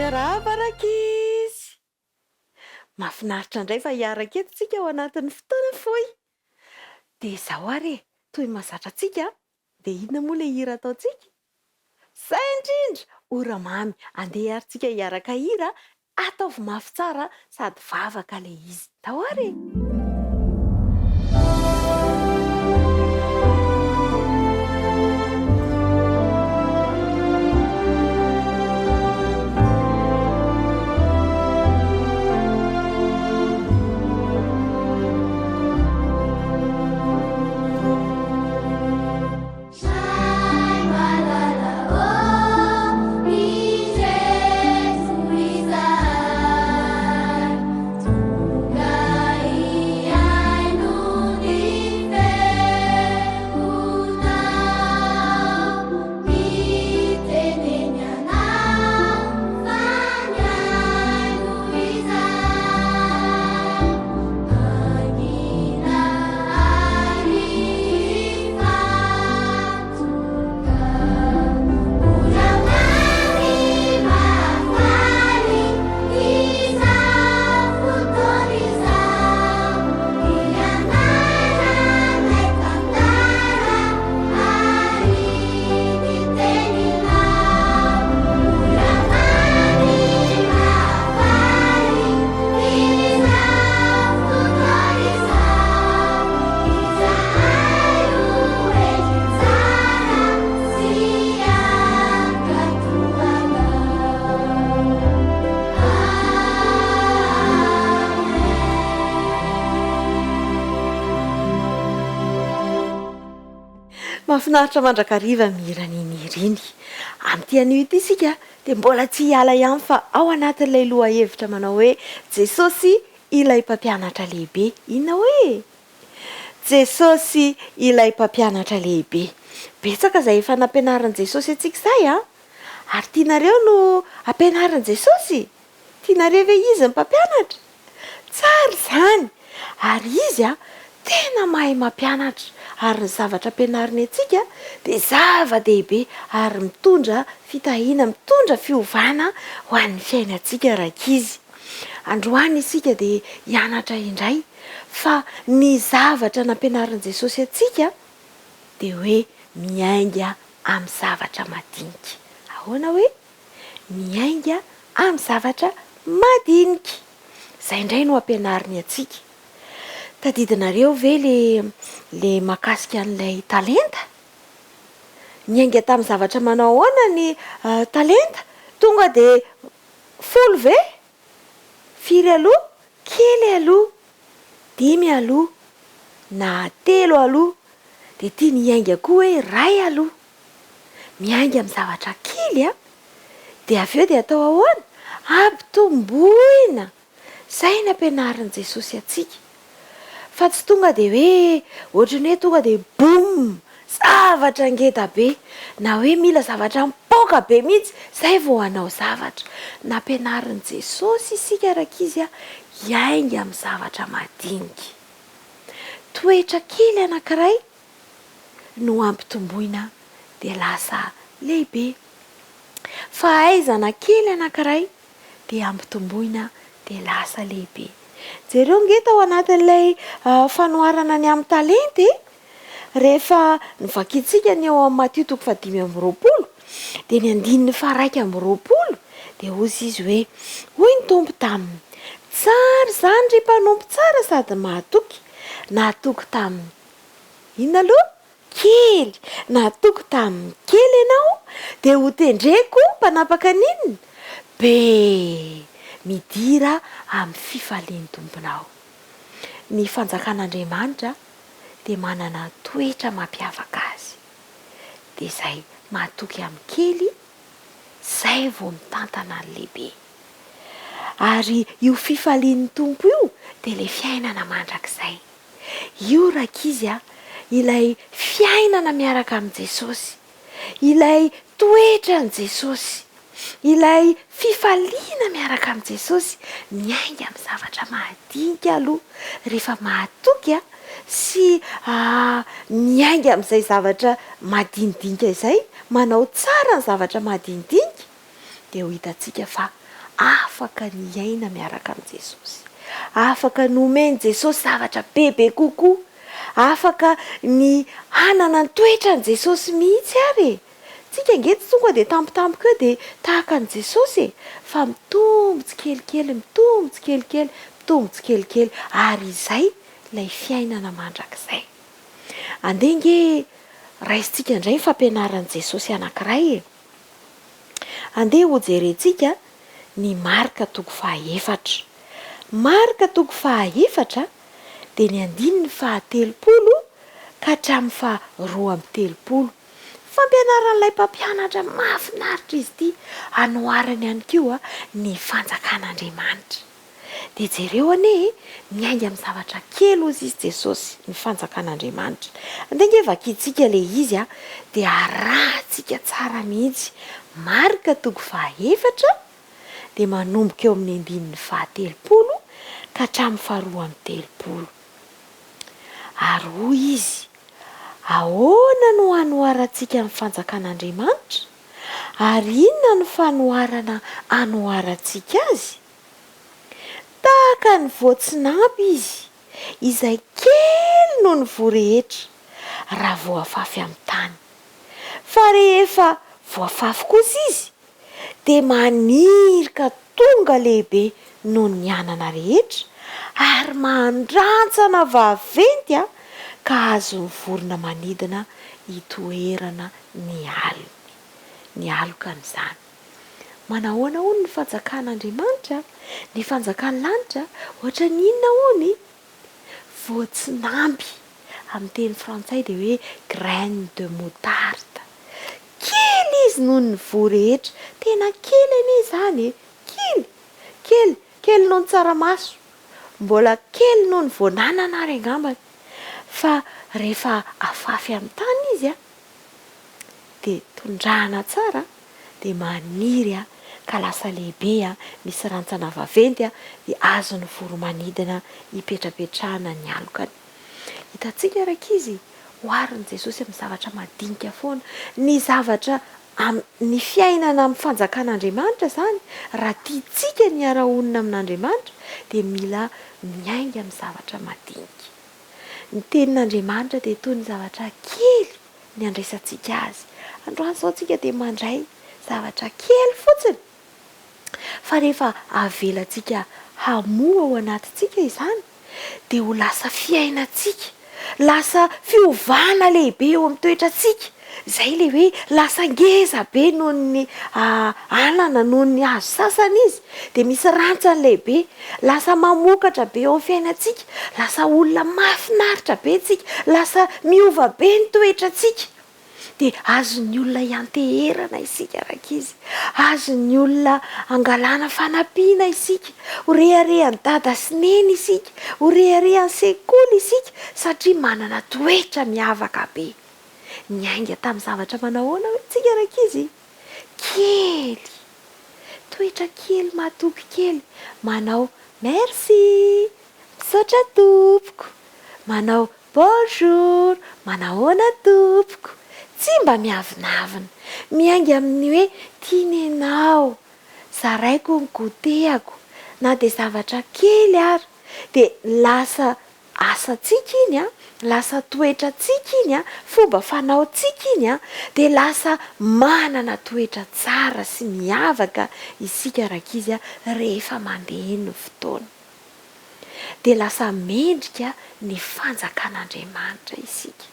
Miarahaba rankizy! Mahafinaritra indray fa hiaraka eto tsika ao anatin'ny fotoana fohy. Dia izao ary e, toy ny mahazatra antsika dia inona moa ilay hira ataontsika? Izay indrindra! Ora mamy, andeha ary tsika hiaraka hira Ataovy mafy tsara sady vavaka le izy. Ndao ary e! Ray malala ô, indreto izahay, tonga hihaino ny feonao, mitenena anao fa mihaino izahay, mangina ary Izahay ho endry tsara sy hankatò Anao. Amen. Mahafinaritra mandrakariva mihira an'iny hira iny. Amin'ity anio ity isika dia mbola tsy hiala ihany fa ao anatin'ilay lohahevitra manao hoe Jesosy ilay Mpampianatra Lehibe. Inona hoe? Jesosy ilay Mpampianatra Lehibe. Betsaka izay efa nampianarin'i Jesosy antsika izay an! Ary tianareo no ampianarin'i Jesosy? Tianareo ve Izy ny Mpampianatra? Tsara izany! Ary Izy an, tena mahay mampianatra, ary ny zavatra ampianariny antsika dia zava-dehibe ary mitondra fitahiana, mitondra fiovana ho an'ny fiainantsika rankizy. Androany isika dia hianatra indray fa ny zavatra nampianarin'i Jesosy antsika dia hoe miainga amin'ny zavatra madinika. Ahoana hoe? Miainga amin'ny zavatra madinika. Izay indray no ampianariny antsika. Tadidinareo ve le le mahakasika an'ilay talenta? Niainga tamin'ny zavatra manao ahoana ny talenta? Tonga dia folo ve? Firy aloha? Kely aloha, dimy aloha, na telo aloha, dia tiany hiainga koa hoe iray aloha. Miainga amin'ny zavatra kely an, dia avy eo dia atao ahoana? Ampitomboina! Izay no ampianarin'i Jesosy antsika. Fa tsy tonga dia hoe ohatran'ny hoe tonga dia boum! Zavatra ngeda be! Na hoe mila zavatra mipoaka be mihitsy izay vao hanao zavatra. Nampianarin'i Jesosy isika rankizy hiainga amin'ny zavatra madinika. Toetra kely anankiray no ampitomboina dia lasa lehibe. Fahaizana kely anankiray dia ampitomboina dia lasa lehibe. Jereo nge tao anatin'ilay fanoharana ny amin'ny talenta e! Rehefa novakintsika ny ao amin'ny Matio toko fahadimy amby roapolo dia ny andininy faharaika amby roapolo dia hozy izy hoe, Hoy ny Tompo taminy, Tsara izany ry mpanompo tsara sady mahatoky, nahatoky tamin'ny inona aloha? Kely, nahatoky tamin'ny kely ianao dia hotendreko mpanapaka ny inona? Be! Midira amin'ny fifalian'ny Tomponao. Ny fanjakan'Andriamanitra dia manana toetra mampiavaka azy. Dia izay mahatoky amin'ny kely, izay vao mitantana ny lehibe. Ary io fifalian'ny Tompo io dia ilay fiainana mandrakizay. Io rankizy a, ilay fiainana miaraka amin'i Jesosy, ilay toetran'i Jesosy, ilay fifaliana miaraka amin'i Jesosy, miainga amin'ny zavatra madinika aloha, rehefa mahatoky sy miainga amin'izay zavatra madinidinika izay, manao tsara ny zavatra madinidinika, dia ho hitantsika fa. Afaka ny hiaina miaraka amin'i Jesosy. Afaka ny homen'i Jesosy zavatra bebe kokoa. Afaka ny hanana ny toetran'i Jesosy mihitsy ary e! Tsika ange tsy tonga dia tampotampoka eo dia tahaka an'i Jesosy e! Fa mitombo tsikelikely, mitombo tsikelikely, mitombo tsikelikely ary izay ilay fiainana mandrakizay. Andeha ange raisintsika indray ny fampianaran'i Jesosy anankiray e! Andeha hojerentsika ny Marka toko fahaefatra. Marka toko fahaefatra dia ny andininy fahatelopolo ka hatramin'ny faharoa amby telopolo. Fampianaran'ilay mpampianatra mahafinaritra izy ity, anoharany ihany koa ny fanjakan'Andriamanitra. Dia jereo anie e, miainga amin'ny zavatra kely hozy izy Jesosy, ny fanjakan'Andriamanitra. Andeha ange vakintsika ilay izy a, dia arahantsika tsara mihitsy. Marka toko fahaefatra, dia manomboka eo amin'ny andininy fahatelopolo ka hatramin'ny faharoa amby telopolo. Ary hoy izy, Ahoana no hanoharantsika ny fanjakan'Andriamanitra? Ary inona no fanoharana anoharantsika azy? Tahaka ny voatsinampy izy, izay kely noho ny voa rehetra, raha voafafy amin'ny tany. Fa rehefa voafafy kosa izy, dia maniry ka tonga lehibe noho ny anana rehetra, ary mandrantsana vaventy ka azon'ny vorona manidina itoerana ny alony, ny alokany izany. Manahoana hono ny fanjakan'Andriamanitra? Ny fanjakan'ny lanitra? Ohatran'ny inona hono? Voatsinamby, amin'ny teny frantsay dia hoe graine de moutarde. Kely izy noho ny voa rehetra. Tena kely anie izany e! Kely! Kely! Kely noho ny tsaramaso. Mbola kely noho ny voananana ary angambany. Fa rehefa afafy amin'ny tany izy an, dia tondrahana tsara dia maniry ka lasa lehibe, misy rantsana vaventy dia azon'ny voro-manidina ipetrapetrahana ny alokany. Hitantsika rankizy, oharin'i Jesosy amin'ny zavatra madinika foana. Ny zavatra ny fiainana amin'ny fanjakan'Andriamanitra izany, raha tiantsika ny hiara-honina amin'Andriamanitra dia mila miainga amin'ny zavatra madinika. Ny tenin'Andriamanitra dia toy ny zavatra kely ny andraisantsika azy. Androany izao tsika dia mandray zavatra kely fotsiny, fa rehefa avelantsika hamoa ao anatintsika izany dia ho lasa fiainantsika, lasa fiovana lehibe eo amin'ny toetrantsika. Izay ilay hoe lasa ngeza be noho ny anana, noho ny hazo sasany izy, dia misy rantsany lehibe, lasa mamokatra be eo amin'ny fiainantsika, lasa olona mahafinaritra be tsika, lasa miova be ny toetrantsika. Dia azon'ny olona ianteherana isika rankizy, azon'ny olona angalana fanampiana isika, ho reharehan'i dada sy neny isika, ho reharehan'ny sekoly isika satria manana toetra miavaka be. Niainga tamin'ny zavatra manahoana hoy tsika rankizy? Kely! Toetra kely matoky kely, manao merci, misaotra tompoko, manao bonjour, manahoana tompoko, tsy mba miavonavona, miainga amin'ny hoe tiana ianao, zaraiko ny goûter-ako, na dia zavatra kely ary, dia lasa asantsika iny an, lasa toetrantsika iny an, fomba fanaontsika iny an, dia lasa manana toetra tsara sy miavaka isika rankizy an, rehefa mandeha eny ny fotoana. Dia lasa mendrika ny fanjakan'Andriamanitra isika.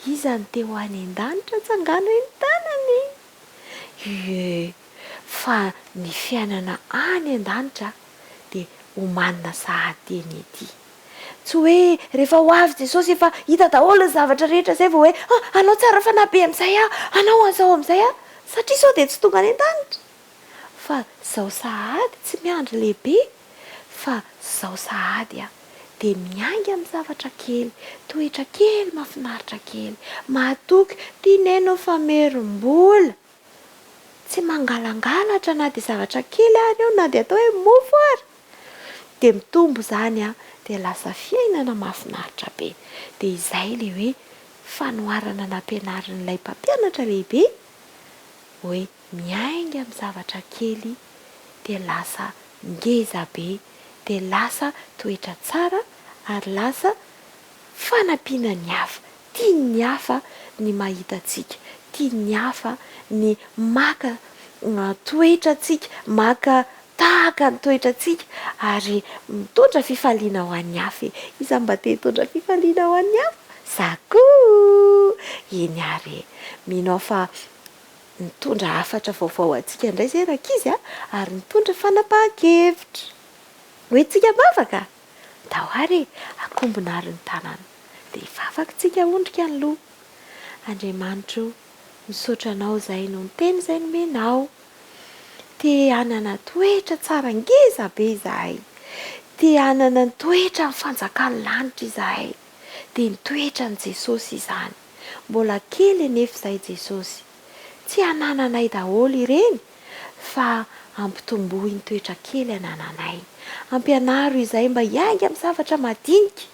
Iza no te ho any an-danitra tsangano eny tanany? Ie, fa ny fiainana any an-danitra dia omanina sahady eny ety. Tsy hoe rehefa ho avy Jesosy efa hita daholo ny zavatra rehetra izay vao hoe ah, hanao tsara fanahy be amin'izay aho, hanao an'izao amin'izay aho, satria sao dia tsy tonga any an-danitra. Fa izao sahady tsy miandry lehibe fa izao sahady aho dia miainga amin'ny zavatra kely, toetra kely mahafinaritra kely, mahatoky, tia neny fa merim-bola. Tsy mangalangalatra na dia zavatra kely ary eo na dia atao hoe mofo ary. Dia mitombo izany an, dia lasa fiainana mahafinaritra be. Dia izay ilay hoe fanoharana nampianarin'ilay mpampianatra lehibe hoe miainga amin'ny zavatra kely. dia lasa ngeza be, dia lasa toetra tsara ary lasa fanampiana ny hafa. Tian'ny hafa ny mahita antsika, tian'ny hafa ny maka toetra antsika, maka tahaka ny toetrantsika ary mitondra fifaliana ho an'ny hafa e! Iza mba te hitondra fifaliana ho an'ny hafa? Za koa! Eny ary e! Mino aho fa nitondra hafatra vaovao ho antsika indray izay rankizy a! Ary nitondra fanapahan-kevitra. Ho entintsika am-bavaka? Ndao ary e! Akombona ary ny tanana. Dia hivavaka tsika ondrika ny loha. Andriamanitra o! Misaotra Anao izahay noho ny teny izay nomenao. Te hanana toetra tsara ngeza be izahay. Te hanana ny toetran'ny fanjakan'ny lanitra izahay. Dia ny toetran'i Jesosy izany. Mbola kely anefa izahay Jesosy. Tsy anananay daholo ireny fa ampitomboy ny toetra kely anananay. Ampianaro izahay mba hiainga amin'ny zavatra madinika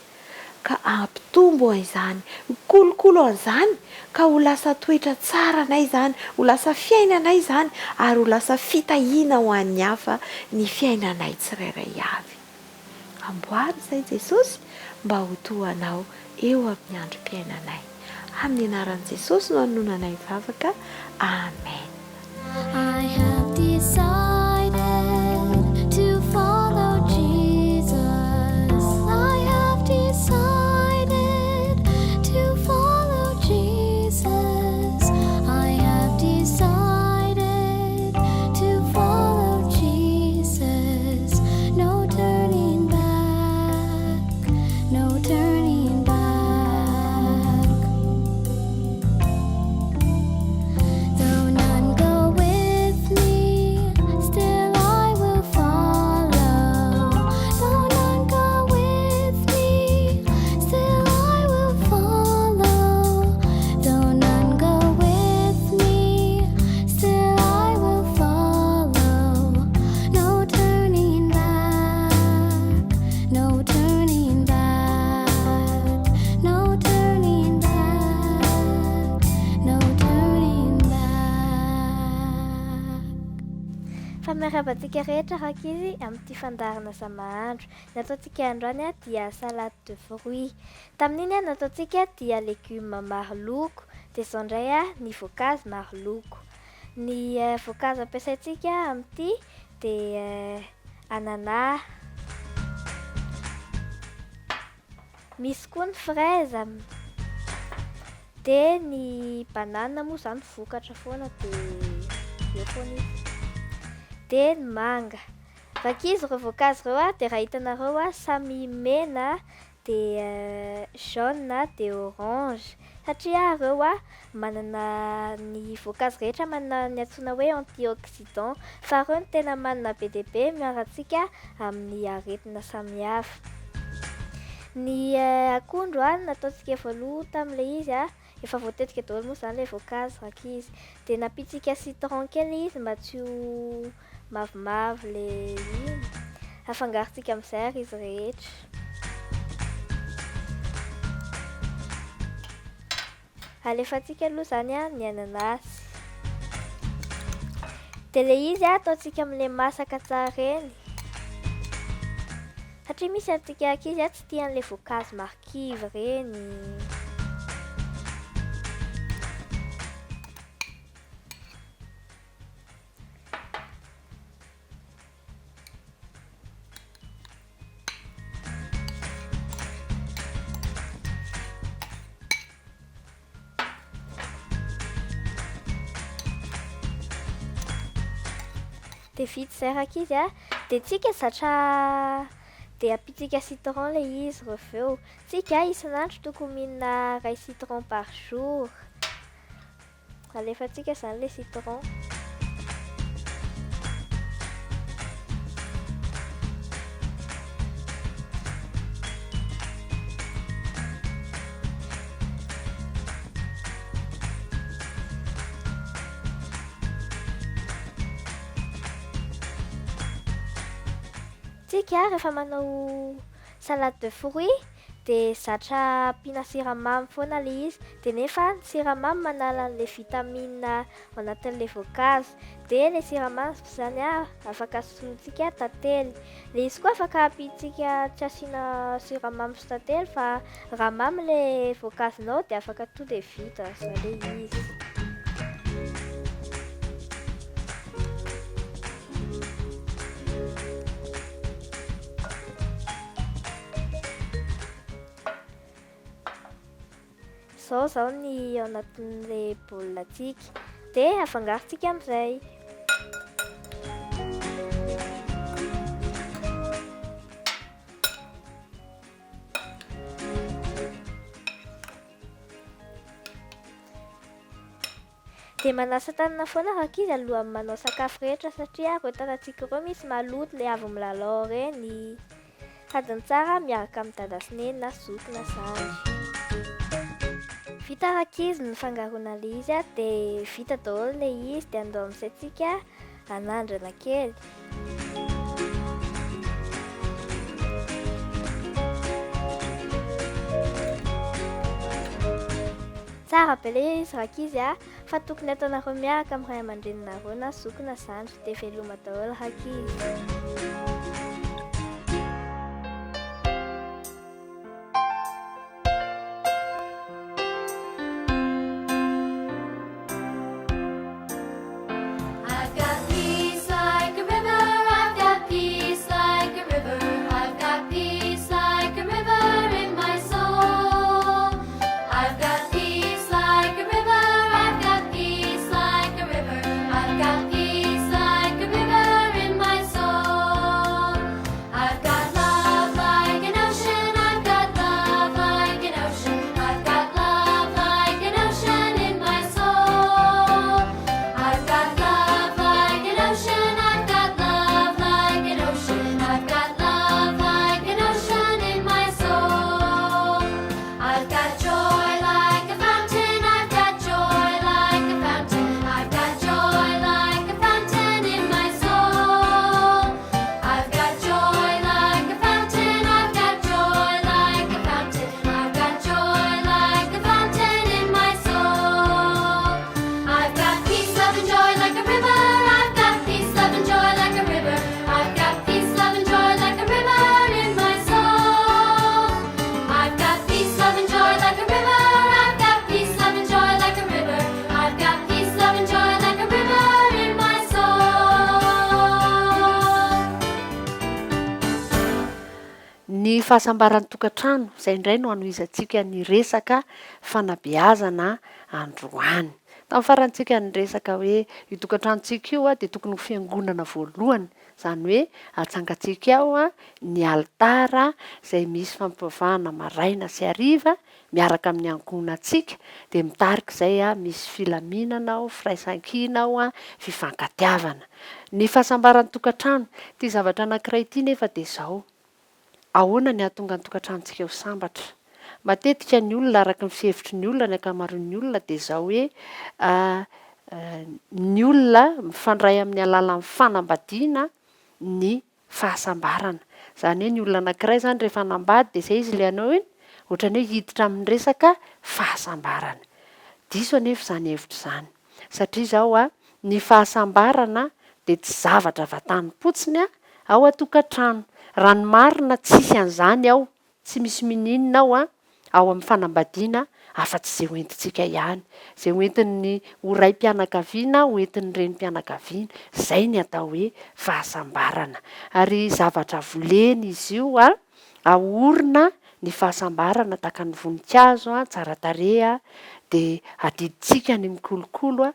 ka hampitombo an'izany, hikolokolo an'izany ka ho lasa toetra tsara anay izany, ho lasa fiainanay izany ary ho lasa fitahiana ho an'ny hafa ny fiainanay tsirairay avy. Amboary izay Jesosy mba ho toa Anao eo amin'ny androm-piainanay. Amin'ny anaran'i Jesosy no anononanay vavaka. Amen. I have decided to follow Jesus. I have decided to follow Jesus. I have decided to follow Jesus. No turning back, no turning back. Though none go with me, still I will follow. Though none go with me, still I will follow. Though none go with me, still I will follow. No turning back, no turning back, no turning back, no turning back. Fa miarahaba antsika rehetra rankizy amin'ity fandaharana zava-mahandro. Ny ataontsika androany dia salade de fruits. Tamin'iny nataontsika dia legioma maro loko, dia izao indray ny voankazo maro loko. Ny voankazo ampiasaintsika amin'ity dia anana. Misy koa ny fraise. Dia ny banane moa izany vokatra foana dia eo foana izy. Dia ny manga. Rankizy ireo voankazo ireo dia raha hitanareo samy mena dia jaune dia orange satria ireo manana ny voankazo rehetra manana ny antsoina hoe antioxydant fa ireo no tena manana be dia be miaro antsika amin'ny aretina samihafa. Ny akondro no nataontsika voaloha tamin'ilay izy, efa voatetika daholo moa izany ilay voankazo rankizy, dia nampiantsika citron kely ilay izy mba tsy ho mavomavo ilay iny. Afangarontsika amin'izay ary izy rehetra. Alefantsika aloha izany ny ananasy. Dia ilay izy ataontsika amin'ilay masaka tsara ireny. Satria misy antsika ankizy tsy tia an'ilay voankazo marikivy ireny. Dia vita izay rankizy a. Dia tsika zatra dia ampitsika citron ilay izy rehefa eo. Tsika isan'andro tokony mihinana iray citron par jour. Alefantsika izany ilay citron. Tsika rehefa manao salade de fruits. Dia zatra ampiana siramamy foana ilay izy. Dia nefa ny siramamy manala an'ilay vitamine ao anatin'ilay voankazo. Dia ilay siramamy izany afaka solointsika tantely. Ilay izy koa afaka ampiantsika tsy asiana siramamy sy tantely fa raha mamy ilay voankazonao dia afaka tonga dia vita izay ilay izy. Izao izao ny ao anatin'ilay baolina-tsika. Dia afangarontsika amin'izay. Dia manasa tanana foana rankizy alohan'ny manao sakafo rehetra satria ireo tanantsika ireo misy maloto ilay avy milalao ireny. Sady ny tsara miaraka amin'i dada sy neny na zoky na zandry. Vita rankizy ny fangaroana ilay izy dia vita daholo ilay izy dia andao amin'izay tsika hanandrana kely. Tsara be ilay izy rankizy a! Fa tokony ataonareo miaraka amin'ny ray aman-dreninareo na zoky na zandry dia veloma daholo rankizy. Ny fahasambaran'ny tokantrano, izay indray no hanohizantsika ny resaka fanabeazana androany. Tamin'ny farany tsika niresaka hoe io tokantranontsika io dia tokony ho fiangonana voalohany, izany hoe atsangantsika ao ny alitara izay misy fampivavahana maraina sy hariva miaraka amin'ny ankohonantsika, dia mitarika izay misy filaminana ao, firaisankina ao, fifankatiavana. Ny fahasambaran'ny tokantrano, ity zavatra anankiray ity nefa dia izao, Ahoana ny hahatonga ny tokantranontsika ho sambatra? Matetika ny olona, araka ny fihevitry ny olona, ny ankamaroan'ny olona dia izao hoe, ny olona mifandray amin'ny alalan'ny fanambadiana ny fahasambarana. Izany hoe ny olona anankiray izany rehefa hanambady dia izay izy ilay hanao iny, ohatran'ny hoe hiditra amin'ny resaka fahasambarana. Diso anefa izany hevitra izany. Satria izao a, ny fahasambarana dia tsy zavatra vantanim-potsiny a, ao an-tokantrano. Raha ny marina tsisy an'izany ao, tsy misy mininona ao a, ao amin'ny fanambadiana afa-tsy izay hoentintsika ihany. Izay hoentin'ny ho raim-pianakaviana, hoentin'ny renim-pianakaviana. Izay ny atao hoe fahasambarana. Ary zavatra volena izy io a. Ahorina ny fahasambarana tahaka ny voninkazo tsara tarehy dia adidintsika ny mikolokolo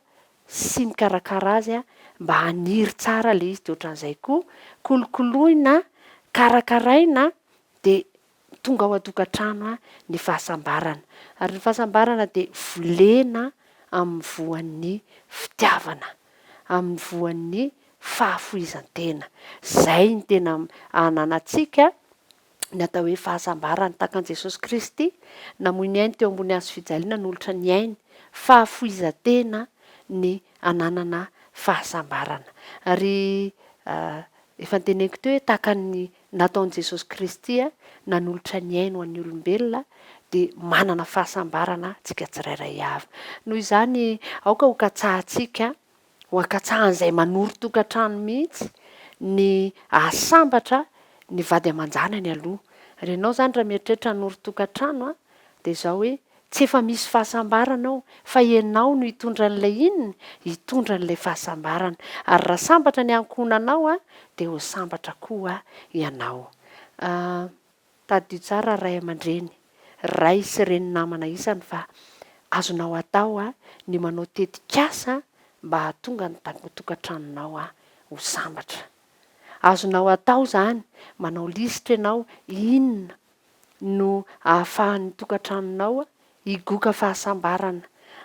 sy mikarakara azy mba haniry tsara ilay izy dia ohatran'izay koa kolokoloina, karakaraina dia tonga ao an-tokantrano ny fahasambarana. Ary ny fahasambarana dia volena amin'ny voan'ny fitiavana, amin'ny voan'ny fahafoizan-tena. Izay no tena ananantsika ny atao hoe fahasambarana. Tahaka an'i Jesosy Kristy, namoy ny ainy teo ambony hazo fijaliana, nanolotra ny ainy. Fahafoizan-tena ny ananana fahasambarana. Ary efa noteneniko teo hoe tahaka ny. nataon'i Jesosy Kristy nanolotra ny ainy ho an'ny olombelona dia manana fahasambarana tsika tsirairay avy. Noho izany aoka ho katsahantsika, ho ankatsahan'izay manorin-tokantrano mihitsy ny hahasambatra ny vady aman-janany aloha. Ary ianao izany raha mieritreritra hanorin-tokantrano dia izao hoe tsy efa misy fahasambarana ao fa ianao no hitondra an'ilay inona? Hitondra an'ilay fahasambarana. Ary raha sambatra ny ankohonanao dia ho sambatra koa ianao. Tadidio tsara ray aman-dreny, ray sy reny namana isany fa azonao atao ny manao tetikasa mba hahatonga ny tokantranonao ho sambatra. Azonao atao izany, manao lisitra ianao inona no ahafahan'ny tokantranonao higoka fahasambarana.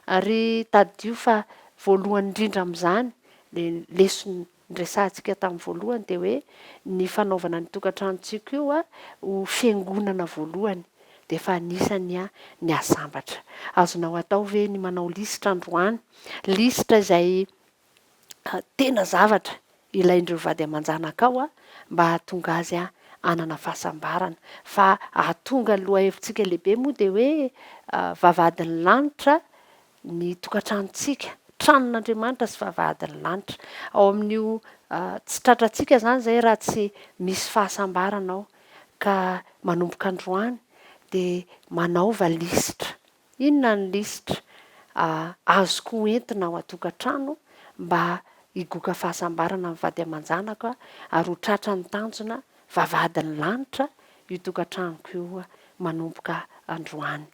Ary tadidio fa voalohany indrindra amin'izany, ilay lesona niresahantsika tamin'ny voalohany dia hoe ny fanaovana ny tokantranontsika io ho fiangonana voalohany dia efa anisany ny hahasambatra. Azonao atao ve ny manao lisitra androany, lisitra izay tena zavatra ilain'ireo vady aman-janakao mba hahatonga azy hanana fahasambarana. Fa hahatonga ny lohahevitsika lehibe moa dia hoe vavahadin'ny lanitra ny tokantranontsika, tranon'Andriamanitra sy vavahadin'ny lanitra. Ao amin'io tsy tratrantsika izany izay raha tsy misy fahasambarana ao. Ka manomboka androany dia manaova lisitra. Inona ny lisitra azoko ho entina ao an-tokantrano mba higoka fahasambarana amin'ny vady aman-janako ary ho tratra ny tanjona vavahadin'ny lanitra io tokantranoko io manomboka androany.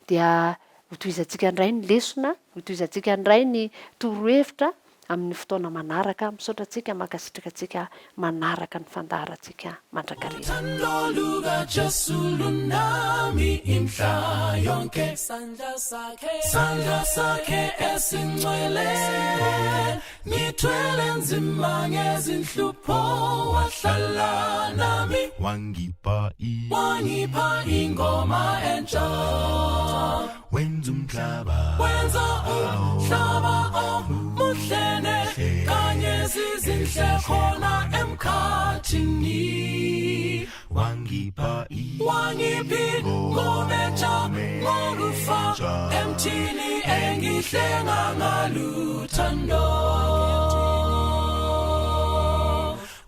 Dia hotohizantsika indray ny lesona, hotohizantsika indray ny torohevitra amin'ny fotoana manaraka. Misaotra antsika, mankasitraka antsika manaraka ny fandaharantsika mandrakariva. Ngithwele nzima ngezinhlupho wahlala nami Wangipha i wangipha ingoma entsha wenza umhlaba wenza umhlaba omuhlene kanye zizinhle khona emkhathini Wangipha i wangiphi ngomentsha ngokufa emthini engihlenga ngaluthando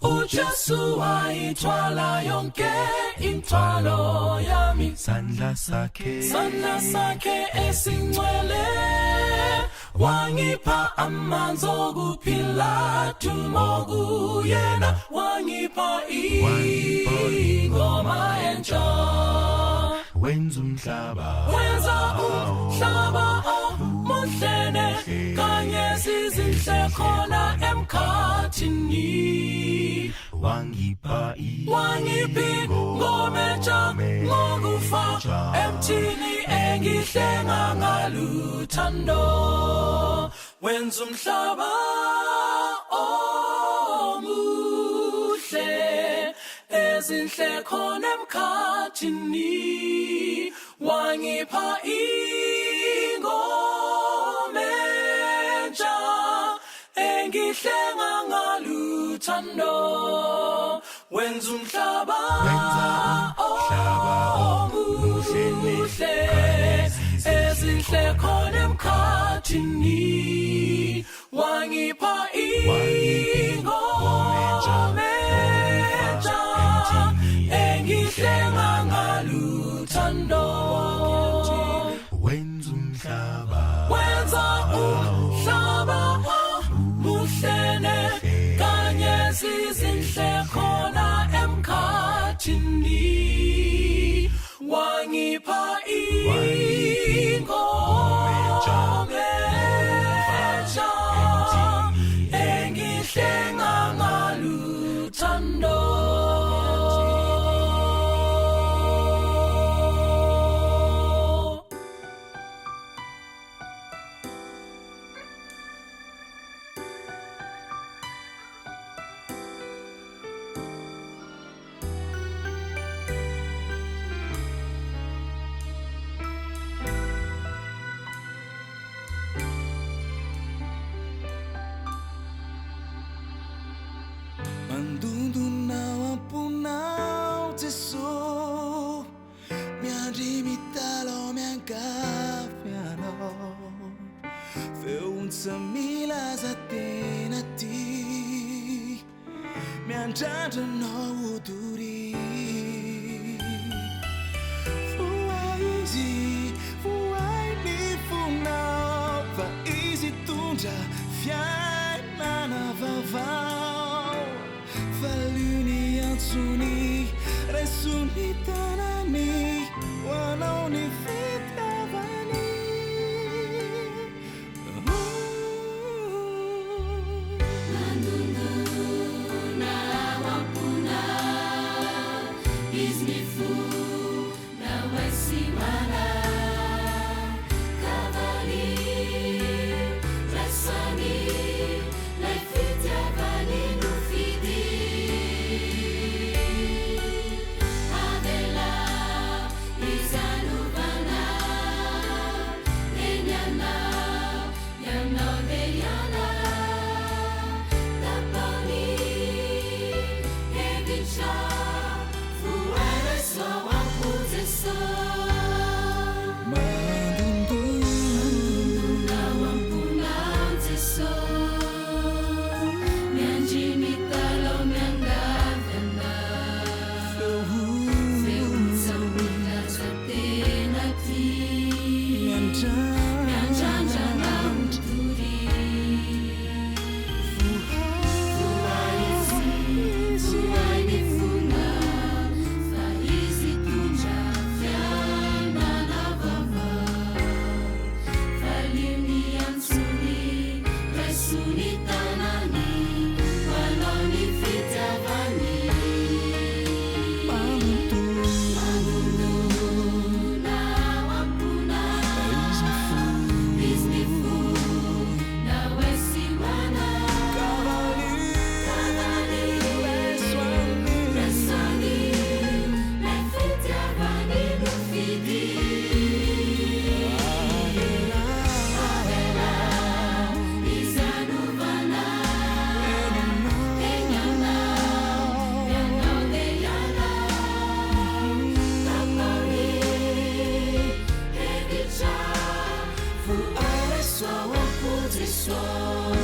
uJesu wayithwala yonke imithwalo yami sandla sakhe sandla sakhe esingcwele wangipha amanzi okuphila dumo kuyena wangipha ingoma entsha wenza umhlaba wenza umhlaba omuhlene kanye sizinhle khona emkhathini wangipha wangiphi ngomentsha ngokufa emthini engihlenga ngaluthando wenza umhlaba omuhle ezinhle khona emkhathini wangipha ingoma entsha engihlenga ngaluthando wenza umhlaba omuhle ezinhle khona emkhathini wangipha ingoma entsha engihlenga ngaluthando wenza umhlaba wenza umhlaba omuhlene kanye sizinhle khona emkhathini wangipha ingoma entsha engihlenga ngaluthando Mandondona ao am-ponao. Miandry mitalaho miangavy anao Feo ontsa milaza tena tia Miandrandra anao ho doria Vohay izy, vohay ny fonao Fa izy hitondra fiainana vaovao Valio ny antsony, raiso ny tanany Ho anao ny fitiavany Mandondona ao am-ponao Izy mifona ho ahy sy ho anao Ka valio, raiso anio Lay fitiavany nofidy Avelao izy hanova anao Eny anao, ianao dia hiala Tapao ny hevitrao Voaraiso ao am-po Jesosy Mandondona ao am-ponao Jesosy Miandry mitalaho miangavy anao Feo ontsa milaza tena tia Miandrandra anao ho doria Vohay izy, vohay ny fonao Fa izy hitondra fiainana vaovao Valio ny antsony, raiso ny tanany Ho anao ny fitiavany Mandondona ao am-ponao Izy mifona ho ahy sy ho anao Ka valio, raiso anio Lay fitiavany nofidy Avelao izy hanova anao Eny anao, ianao dia hiala Tapao ny hevitrao Voaraiso ao am-po Jesosy.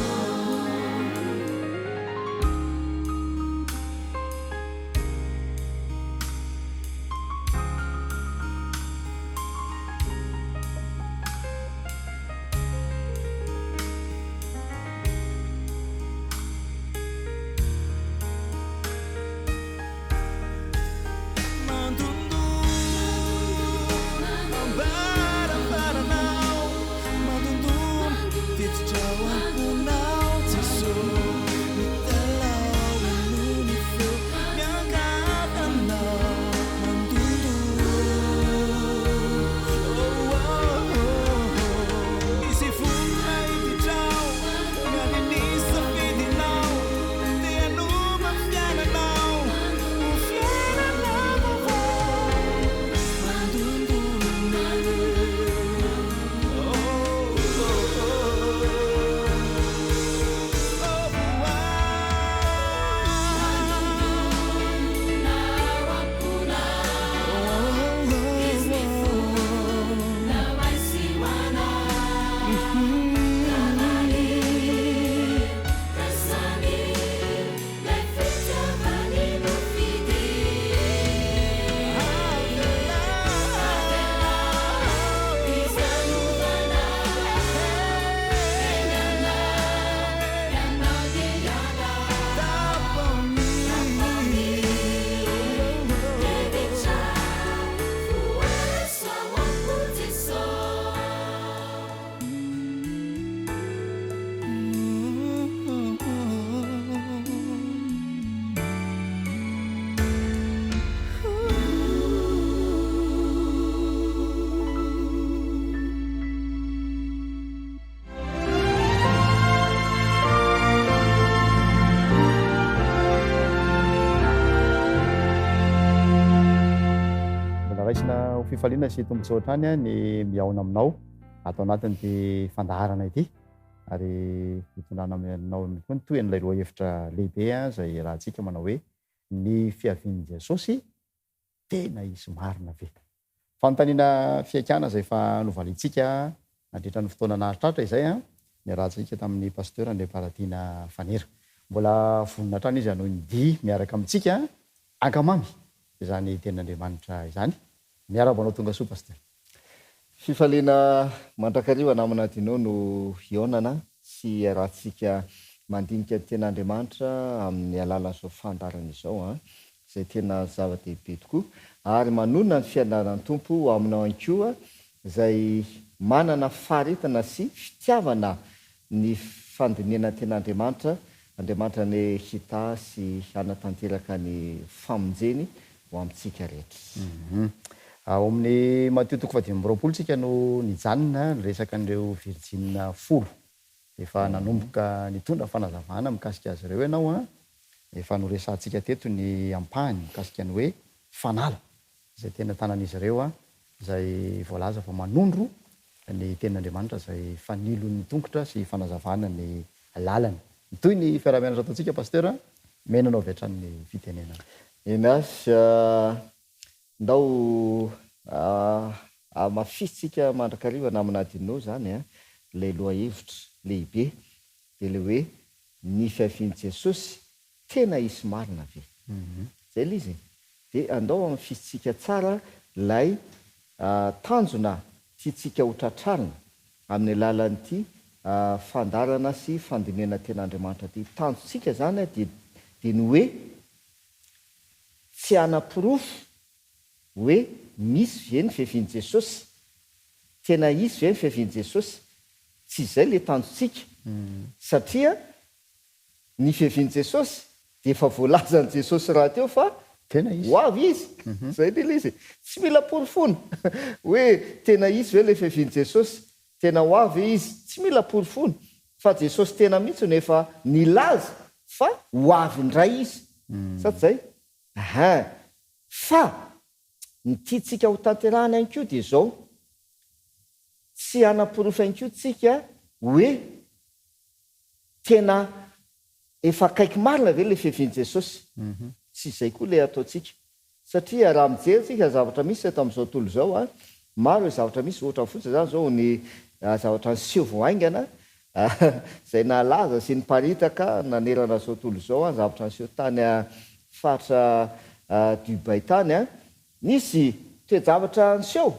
Mandondona am-baravaranao Mandondona tiditra ao am-ponao Jesoa Mitalaho henoy ny feo miangavy anao Mandondona oh, oh, oh. Izy vonona hiditra ao Miandry ny safidinao Te hanova ny fiainanao Ho fiainana vaovao Mandondona oh, oh, oh, oh, Mandondona ao am-ponao Izy mifona ho ahy sy ho anao Ka valio, raiso anio Lay fitiavany nofidy Avelao izy hanova anao Eny anao, ianao dia hiala Tapao ny hevitrao Voaraiso ao am-po Jesosy. Mbola raisina ho fifaliana sy tombontsoa hatrany ny mihaona aminao ato anatin'ity fandaharana ity ary hitondrana aminao ihany koa ny tohin'ilay lohahevitra lehibe izay iarahantsika manao hoe ny fiavian'i Jesosy tena hisy marina ve? Fanontaniana fihaikana izay efa novaliantsika nandritra ny fotoana naharitraritra izay niarahantsika tamin'ny Pasteur Andriamparatiana Fanera. Mbola vonona hatrany izy hanohy ny dia miaraka amintsika hankamamy izany tenin'Andriamanitra izany. Miarahaba anao tonga soa Pasteur. Fifaliana mandrakariva namana Dino no hihaonana sy hiarahantsika mandinika ny tenin'Andriamanitra amin'ny alalan'izao fandaharana izao an. izay tena zava-dehibe tokoa, ary manonona ny fiadanan'ny Tompo ho aminao ihany koa izay manana faharetana sy fitiavana ny fandinihana ny Tenin'Andriamanitra, Andriamanitra anie hitahy sy hanatanteraka ny famonjeny ho amintsika rehetra. Ao amin'ny Matio toko fahadimy amby 25 tsika no nijanona niresaka an'ireo virjina folo. Efa nanomboka nitondra fanazavana mikasika azy ireo ianao an! Efa noresahantsika teto ny ampahany mikasika ny hoe fanala izay teny an-tanan'izy ireo an, izay voalaza fa manondro ny tenin'Andriamanitra izay fanilon'ny tongotra sy fanazavana ny lalana. Mitohy ny fiaraha-mianatra ataontsika Pasteur an! Omena anao avy hatrany ny fitenenana. Eny ary, Ndao hamafisintsika mandrakariva namana Dino zany an, ilay lohahevitra lehibe dia ilay hoe ny fiavian'i Jesosy tena hisy marina ve? Zay ilay izy e! Dia andao hamafisintsika tsara ilay tanjona tiantsika ho tratrarina amin'ny alalan'ity fandaharana sy fandinihana ten'Andriamanitra ity. Tanjontsika zany dia dia ny hoe Tsy hanaporofo hoe misy ve ny fiavian'i Jesosy? Tena hisy ve ny fiavian'i Jesosy? Tsy izay ilay tanjontsika, satria ny fiavian'i Jesosy dia efa voalazan'i Jesosy rahateo fa ho avy Izy. Izay anie ilay izy e. Tsy mila porofoina hoe tena hisy ve ilay fiavian'i Jesosy, tena ho avy ve Izy. Tsy mila porofoina fa Jesosy tena mihitsy no efa nilaza fa ho avy indray Izy. Sa tsy izay? Ahaa. Fa ny tiantsika ho tanterahana ihany koa dia izao, tsy hanaporofo ihany koa tsika hoe tena efa akaiky marina ve ilay fiavian'i Jesosy? Tsy izay koa ilay ataontsika. Satria raha mijery tsika zavatra misy eto amin'izao tontolo izao an, maro ny zavatra misy, ohatra fotsiny izany izao ny zavatra niseho vao haingana izay nalaza sy niparitaka nanerana izao tontolo izao an, zavatra niseho tany faritra Dubai tany an, nisy toe-javatra niseho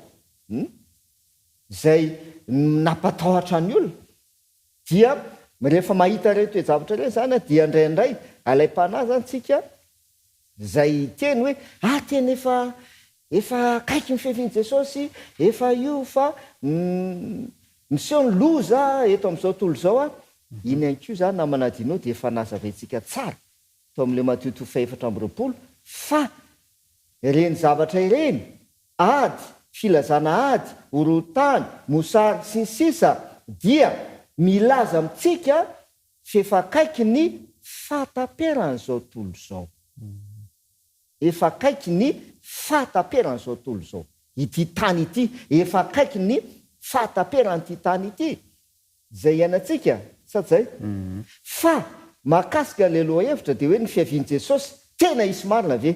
izay nampatahotra ny olona, dia rehefa mahita ireny toe-javatra ireny izany dia indraindray alaim-panahy izany tsika izay hiteny hoe ah tena efa efa akaiky ny fiavian'i Jesosy, efa io fa miseho ny loza eto amin'izao tontolo izao an, iny ihany koa izany namana Dino dia efa nazavaintsika tsara tao amin'ilay Matio toko fahefatra amby 20 fa ireny zavatra ireny, ady, filazana ady, horohorontany, mosary, sy ny sisa dia milaza amintsika f'efa akaiky ny fahataperan'izao tontolo izao. Efa akaiky ny fahataperan'izao tontolo izao. Ity tany ity, efa akaiky ny fahataperan'ity tany ity. Izay iainantsika, sa tsy izay? Fa mahakasika ilay lohahevitra dia hoe ny fiavian'i Jesosy, tena hisy marina ve?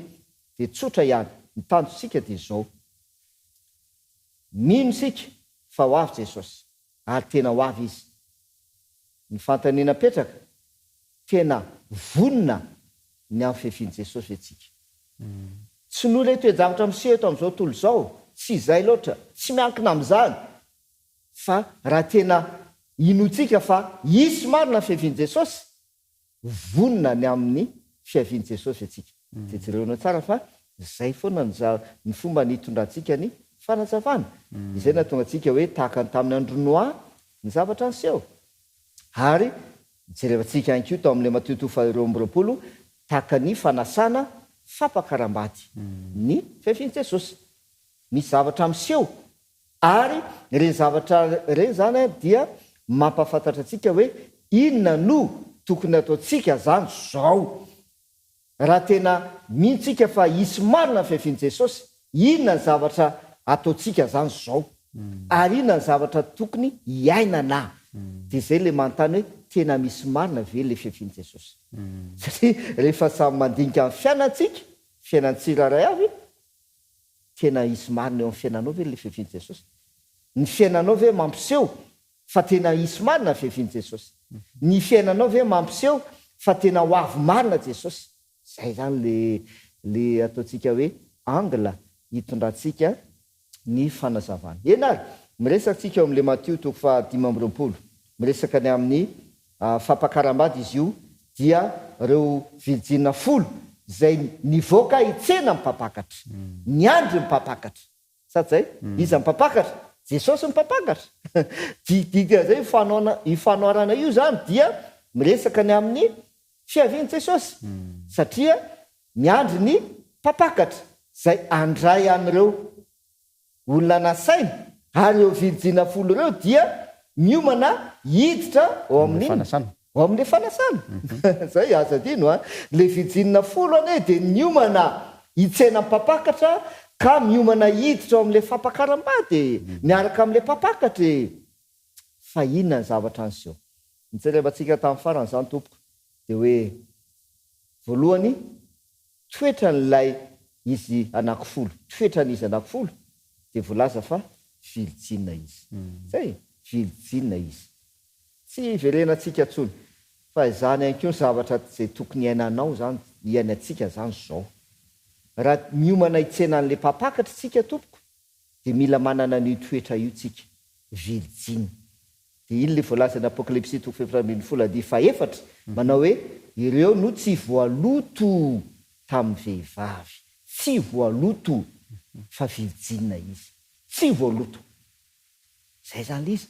Dia tsotra ihany, ny tanjontsika dia izao, mino isika fa ho avy Jesosy, ary tena ho avy Izy. Ny fanontaniana apetraka, tena vonona ny amin'ny fiavian'i Jesosy ve tsika? Tsy noho ilay toe-javatra miseho eto amin'izao tontolo izao, tsy izay loatra, tsy miankina amin'izany, Fa raha tena inoantsika fa hisy marina ny fiavian'i Jesosy, vonona ny amin'ny fiavian'i Jesosy isika. Dia jereonao tsara fa izay foana ny za, ny fomba nitondrantsika ny fanazavana. Izay nahatonga antsika hoe tahaka ny tamin'ny andron'i Noa ny zavatra niseho. Ary jerevantsika ihany koa tao amin'ilay Matio toko faha 22 tahaka ny fanasana fampakaram-bady ny fiavian'i Jesosy. Misy zavatra miseho Ary ireny zavatra ireny izany dia mampahafantatra antsika hoe inona no tokony hataontsika izany izao. Raha tena mino tsika fa hisy marina ny fiavian'i Jesosy, inona ny zavatra hataontsika izany izao? Ary inona ny zavatra tokony hiainana? Dia izay ilay manontany hoe tena misy marina ve ilay fiavian'i Jesosy? Satria rehefa samy mandinika ny fiainantsika, fiainan'ny tsirairay avy, Tena hisy marina eo amin'ny fiainanao ve ilay fiavian'i Jesosy? Ny fiainanao ve mampiseho fa tena hisy marina ny fiavian'i Jesosy? Ny fiainanao ve mampiseho fa tena ho avy marina Jesosy? Izay izany le le ataontsika hoe angle hitondrantsika ny fanazavana. Eny ary, miresaka tsika eo amin'ilay Matio toko faha 25, miresaka ny amin'ny fampakaram-bady izy io, dia ireo virijina folo izay nivoaka hitsena ny mpampakatra, niandry ny mpampakatra. Sa tsy zay? Iza ny mpampakatra? Jesosy ny mpampakatra. Dikan'izay io fanoana, io fanoharana io izany dia miresaka ny amin'ny fiavian'i Jesosy, satria miandry ny mpampakatra izay handray an'ireo olona nasaina, ary ireo virijina folo ireo dia miomana hiditra ao amin'ny inona? Ao amin'ilay fanasana. Izay, aza adino an! Ilay virijina folo anie dia niomana hitsena mpampakatra ka miomana hiditra ao amin'ilay fampakaram-bady e! Miaraka amin'ilay mpampakatra e! Fa inona ny zavatra niseho? Ny jerevantsika tamin'ny farany izany tompoko dia hoe voalohany toetran'ilay izy anakifolo, toetran'izy anakifolo dia voalaza fa virijina izy. Zay e, virijina izy. Tsy hiverenantsika intsony fa izany ihany koa ny zavatra izay tokony hiainanao izany, hiainantsika izany izao. Raha miomana hitsena an'ilay mpampakatra isika tompoko dia mila manana an'io toetra io tsika, virijina. Dia iny ilay voalazan'ny Apokalypsy toko faha-14 andiany fahefatra manao hoe ireo no tsy voaloto tamin'ny vehivavy. Tsy voaloto fa virijina izy. Tsy voaloto. Izay izany ilay izy.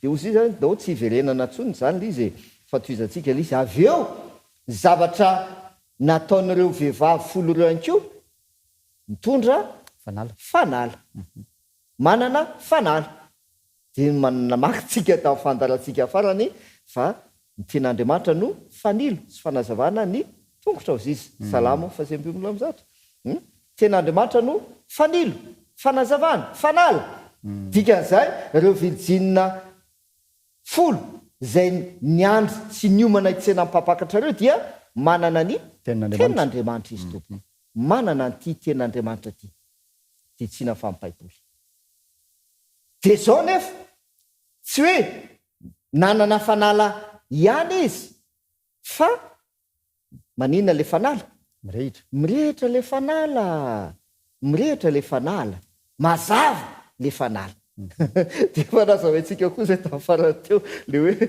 Dia hozy izy izany, ndao tsy hiverenana intsony izany ilay izy e, fa tohizantsika ilay izy. Avy eo, ny zavatra nataon'ireo vehivavy folo ireo ihany koa, mitondra Fanala. fanala. Manana fanala. Dia namaky tsika tamin'ny fandaharantsika farany fa ny tian'Andriamanitra no fanilo sy fanazavana ny tongotra hozy izy. Salamo faha-149. Ny tian'Andriamanitra no fanilo, fanazavana, fanala. Dikan'izay, ireo virijinina folo izay niandry sy niomana hitsena ny mpampakatra ireo dia manana ny Tenin'Andriamanitra izy tompoko. Manana an'ity Tenin'Andriamanitra ity. Dia tsy inona fa ny Baiboly. Dia izao nefa, tsy hoe nanana fanala ihany izy fa maninona ilay fanala? Mirehitra. Mirehitra ilay fanala! Mirehitra ilay fanala! Mazava ilay fanala! Dia efa nazavaintsika koa izay tamin'ny farany teo, ilay hoe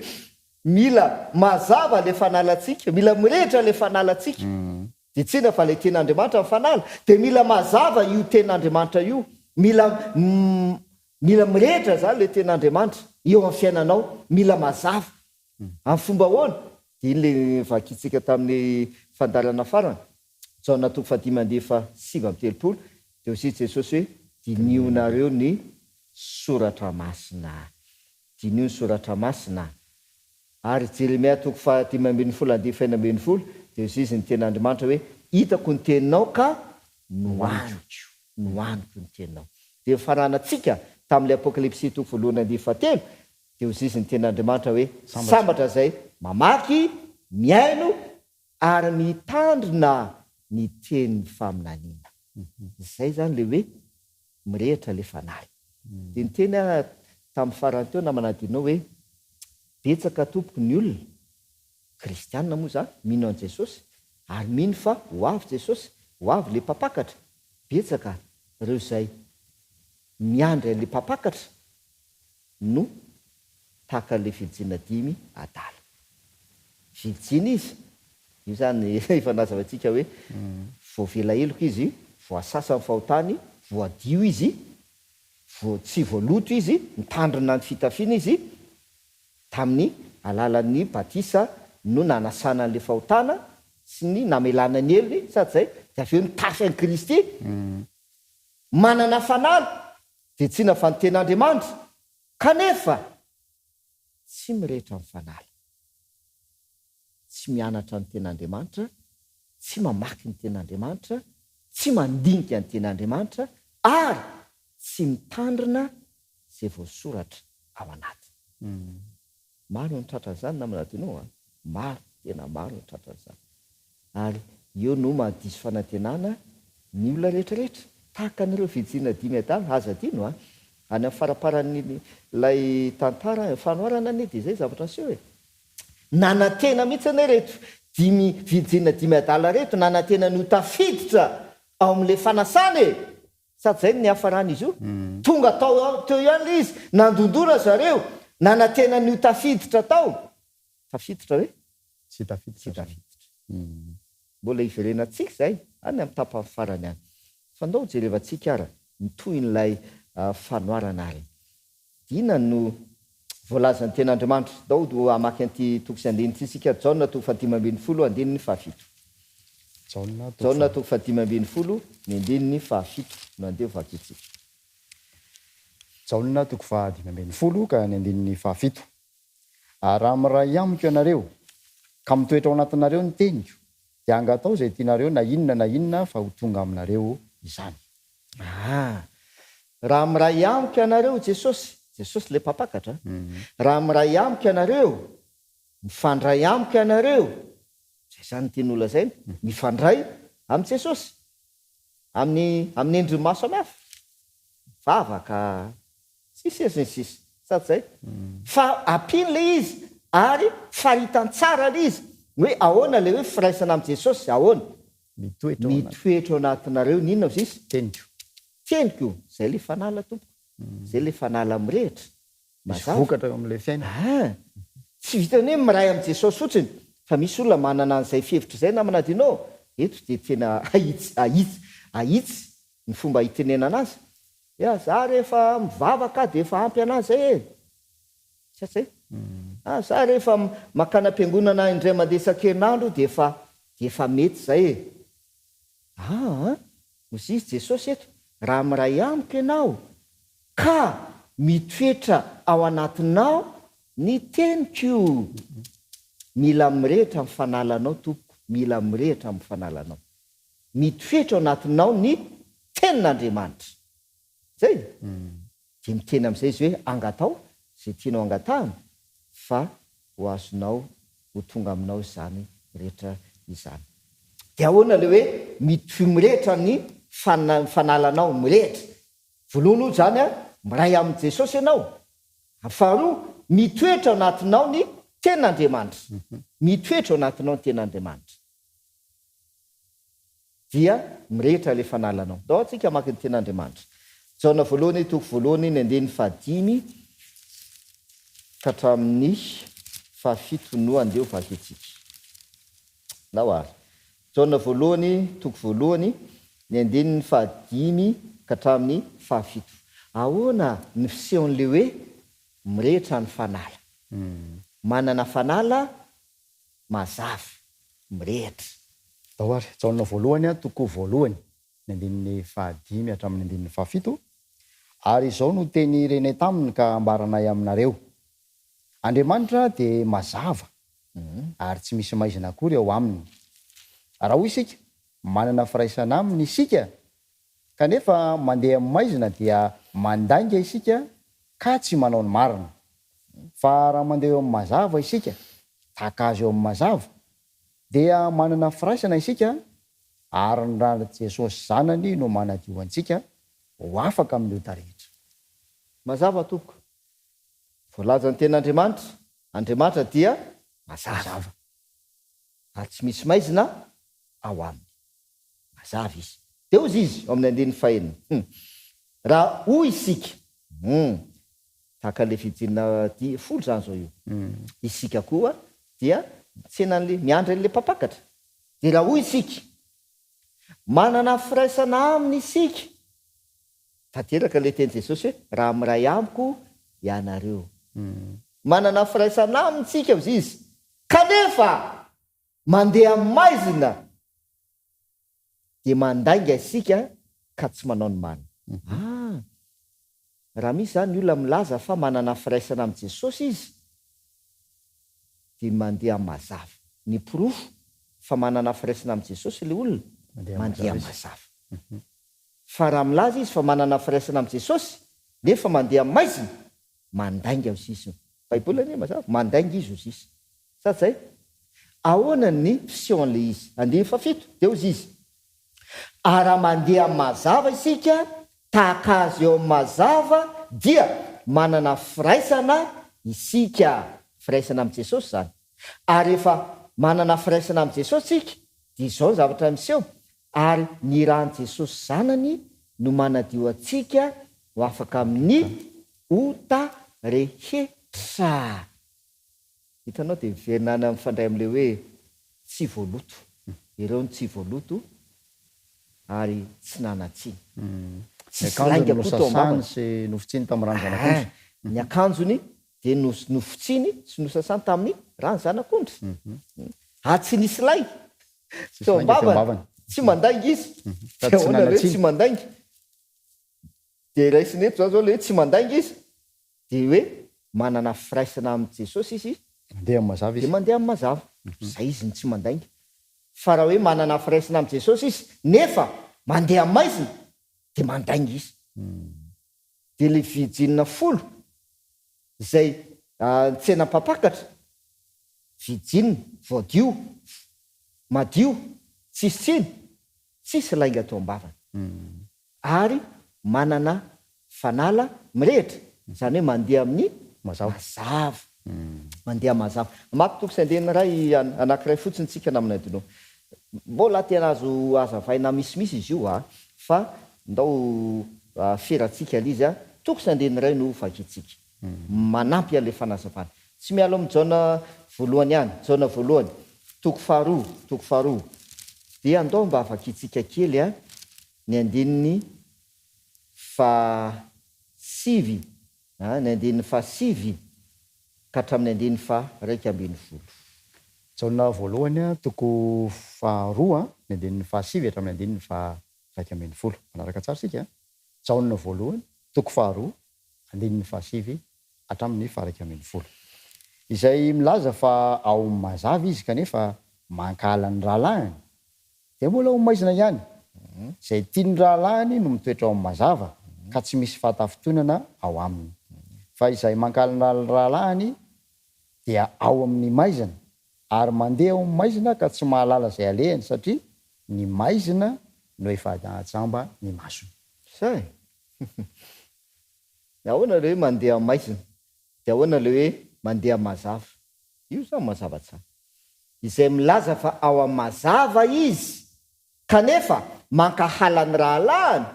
mila mazava ilay fanalantsika, mila mirehitra ilay fanalantsika. Dia tsy inona fa ilay Tenin'Andriamanitra ny fanala. Dia mila mazava io Tenin'Andriamanitra io. Mila mila mirehitra izany ilay Tenin'Andriamanitra eo amin'ny fiainanao. Mila mazava. Amin'ny fomba ahoana? Dia iny ilay vakintsika tamin'ny fandaharana farany, Jaona toko fahadimy andiany faha-39, dia hoy Jesosy hoe, Dinihonareo ny Soratra Masina. Diniho ny Soratra Masina. Ary Jeremia toko faha-15 andiany faha-16 dia hoy izy ny tenin'Andriamanitra hoe, Hitako ny teninao ka nohaniko, nohaniko ny teninao. Dia nifaranantsika tamin'ilay Apokalypsy toko voalohany andiany fahatelo dia hoy izy ny tenin'Andriamanitra hoe, Sambatra izay mamaky, mihaino ary mitandrina ny tenin'ny faminaniana. Izay izany ilay hoe mirehitra ilay fanahy. Dia niteny aho tamin'ny farany teo namana Dino hoe betsaka tompoko ny olona, kristianina moa za, mino an'i Jesosy ary mino fa ho avy Jesosy, ho avy ilay mpampakatra, betsaka ireo izay miandry an'ilay mpampakatra no tahaka an'ilay virijina dimy adala. Virijina izy, io izany efa nazavaintsika hoe voavela heloka izy, voasasa ny fahotany, voadio izy, voa tsy voaloto izy, nitandrina ny fitafiana izy, tamin'ny alalan'ny batisa no nanasana an'ilay fahotana sy ny namelana ny helony, sady izay, dia avy eo nitafy an'i Kristy, manana fanala, dia tsy inona fa ny Tenin'Andriamanitra, kanefa tsy mirehitra ny fanala, tsy mianatra ny Tenin'Andriamanitra, tsy mamaky ny Tenin'Andriamanitra, tsy mandinika ny Tenin'Andriamanitra, ary tsy mitandrina izay voasoratra ao anatiny. Maro ny tratran'izany namana Dino a! Maro, tena maro ny tratran'izany. Ary eo no mahadiso fanantenana ny olona rehetra rehetra. Tahaka an'ireo virijina dimy adala, aza adino a! Any amin'ny faramparan'ny ilay tantara, fanoharana anie dia izay zavatra niseho e! Nanantena mihitsy anie ireto dimy virijina dimy adala ireto, nanantena ny ho tafiditra ao amin'ilay fanasana e! Sady izay no niafaran'izy io. Tonga tao teo ihany ilay izy, nandondona zareo, nanantena ny ho tafiditra tao. Tafiditra ve? Tsy tafiditra. Tsy tafiditra. Mbola hiverenantsika izay any amin'ny tapany farany any. Fa ndao hojerevantsika ara ny tohin'ilay fanoharana ary. Inona no voalazan'ny Tenin'Andriamanitra? Ndao hamaky an'ity toko sy andininy ity isika, Jaona toko fahadimy ambin'ny folo andininy fahafito. Jaona toko Jaona toko fahadimy ambin'ny folo ny andininy fahafito no andeha hovakintsika. Jaona toko fahadimy ambin'ny folo ka ny andininy fahafito. Ary raha miray amiko ianareo, ka mitoetra ao anatinareo ny teniko, dia angatao izay tianareo na inona na inona fa ho tonga aminareo izany. Ah! Raha miray amiko ianareo, Jesosy, Jesosy ilay mpampakatra, raha miray amiko ianareo, mifandray amiko ianareo, izay izany no tiany holazaina, mifandray amin'i Jesosy, amin'ny, amin'ny endriny maro samihafa, mivavaka, Sisa sy ny sisa. Sa tsy zay? Fa ampiany le izy ary faritany tsara le izy hoe ahoana le hoe firaisana amin'i Jesosy, ahoana? Mitoetra ao anaty. Mitoetra ao anatinareo ny inona ozy izy? Teniko. Teniko. Zay le fanala tompoko. Zay le fanala mirehitra. Misy Mazava. vokatra eo amin'ilay fiainana. Ah! Tsy vitan'ny hoe miray amin'i Jesosy fotsiny fa misy olona manana an'izay fihevitra izay namana Dino. Eto dia tena ahitsy, ahitsy, ahitsy ny fomba itenenana azy. Ya, za rehefa mivavaka aho dia efa ampy anah zay e! Tsy zay? Ah, za rehefa makany am-piangonana indray mandeha isan-kerinandro dia efa dia efa mety zay e! Ah an! Hozy izy Jesosy eto, raha miray amiko ianao ka mitoetra ao anatinao ny teniko! Mila mirehitra ny fanalanao tompoko, mila mirehitra amin'ny fanalanao. Mitoetra ao anatinao ny Tenin'Andriamanitra. Izay? Dia miteny amin'izay izy hoe, Angataho izay tianao angatahana, fa ho azonao, ho tonga aminao izany rehetra izany. Dia ahoana ilay hoe mitohy mirehitra ny fanalanao? Mirehitra. Voalohany aloha izany, miray amin'i Jesosy ianao. Faharoa, mitoetra ao anatinao ny Tenin'Andriamanitra. Mitoetra ao anatinao ny Tenin'Andriamanitra. Dia mirehitra ilay fanalanao. Ndao antsika hamaky ny Tenin'Andriamanitra. Jaona voalohany toko voalohany ny andininy fahadimy ka hatramin'ny fahafito no andeha ho vakintsika. Ndao ary. Jaona voalohany toko voalohany ny andininy fahadimy ka hatramin'ny fahafito. Ahoana ny fisehon'ilay hoe mirehitra ny fanala? Manana fanala mazava, mirehitra. Ndao ary, Jaona voalohany toko voalohany, ny andininy fahadimy hatramin'ny andininy fahafito, Ary izao no teny renay taminy ka ambaranay aminareo, Andriamanitra dia mazava, ary tsy misy maizina akory ao aminy. Raha hoy isika, Manana firaisana aminy isika, kanefa mandeha amin'ny maizina dia mandainga isika ka tsy manao ny marina. Fa raha mandeha eo amin'ny mazava isika, tahaka Azy eo amin'ny mazava, dia manana firaisana isika, ary ny ran'i Jesosy Zanany no manadio antsika ho afaka amin'ny ota rehetra. Mazava tompoko. Voalazan'ny tenin'Andriamanitra, Andriamanitra dia mazava, ary tsy misy maizina ao aminy. Mazava izy. Dia hozy izy ao amin'ny andininy fahenina, Hum. Raha hoy isika, hum, tahaka an'ilay fijinina di, folo izany izao io, isika koa dia mitsena an'ilay, miandry an'ilay mpampakatra. Dia raha hoy isika, manana firaisana aminy isika, tanteraka ilay tenin'i Jesosy hoe, raha miray amiko ianareo. Manana firaisana aminy isika, hozy izy, kanefa Mandeha maizina dia mandainga isika ka tsy manao ny marina. Ah! Raha misy izany olona milaza fa manana firaisana amin'i Jesosy izy dia mandeha mazava. Ny porofo fa manana firaisana amin'i Jesosy ilay olona, mandeha mazava. Fa raha milaza izy fa manana firaisana amin'i Jesosy nefa mandeha maizina, mandainga hozy izy. Baiboly anie mazava, mandainga izy hozy izy. Sa tsy zay? Ahoana ny fisehon'ilay izy? Andininy fahafito, dia hozy izy, Ary raha mandeha amin'ny mazava isika, tahaka Azy eo amin'ny mazava, dia manana firaisana isika. Firaisana amin'i Jesosy izany. Ary rehefa manana firaisana amin'i Jesosy isika, dia izao ny zavatra miseho, Ary ny ran'i Jesosy Zanany no manadio antsika ho afaka amin'ny ota rehetra. Hitanao dia miverina any mifandray amin'ilay hoe tsy voaloto. Ireo no tsy voaloto ary tsy nanan-tsiny. Ny Tsisy akanjony lainga koa tao nosasany am-bavany. sy nofotsiany tamin'ny ran'ny zanak'ondry. Ny akanjony dia nofotsiany sy nosasany tamin'ny ran'ny zanak'ondry. Ary tsy nisy lay Tsisy teo lainga teo am-bavany. am-bavany. Tsy mandainga izy. Sady Dia tsy ahoana ilay hoe nanan-tsiny. tsy mandainga? Dia raisina eto izany izao ilay hoe tsy mandainga izy. Dia hoe manana firaisana amin'i Jesosy izy. Mandeha amin'ny mazava Dia izy. mandeha amin'ny mazava. Izay izy no tsy mandainga. Fa raha hoe manana firaisana amin'i Jesosy izy nefa mandeha amin'ny maizina dia mandainga izy. Dia ilay virjinina folo izay nitsena mpampakatra, virjinina, voadio, madio, tsisy tsiny, tsisy lainga tao am-bavany. Ary manana fanala mirehitra, izany hoe mandeha amin'ny mazava. Mandeha mazava. Mamaky toko sy andininy iray anankiray fotsiny tsika namana Dino. Mbola tena azo hazavaina misimisy izy io a, fa ndao ferantsika ilay izy a. Toko sy andininy iray no vakintsika. Manampy an'ilay fanazavana. Tsy miala ao amin'ny Jaona voalohany ihany. Jaona voalohany, toko faharoa, toko faharoa. Dia andao mba vakintsika kely a, ny andininy fahasivy, ny andininy fahasivy ka hatramin'ny andininy faha-11. Jaona voalohany, toko faharoa, ny andininy fahasivy hatramin'ny andininy faha-11. Manaraka tsara isika? Jaona voalohany, toko faharoa, andininy fahasivy hatramin'ny faha-11. Izay milaza fa ao amin'ny mazava izy kanefa mankahala ny rahalahiny, dia mbola ho maizina ihany. Izay tia ny rahalahiny no mitoetra ao amin'ny mazava, ka tsy misy fahatafintohinana ao aminy. Fa izay mankahala ny rahalahiny dia ao amin'ny maizina, ary mandeha ao amin'ny maizina ka tsy mahalala izay alehany, satria ny maizina no efa nahajamba ny masony. Zay. Ahoana ilay hoe mandeha maizina? Dia ahoana ilay hoe mandeha mazava? Io izany mazava tsara. Izay milaza fa ao amin'ny mazava izy kanefa mankahala ny rahalahiny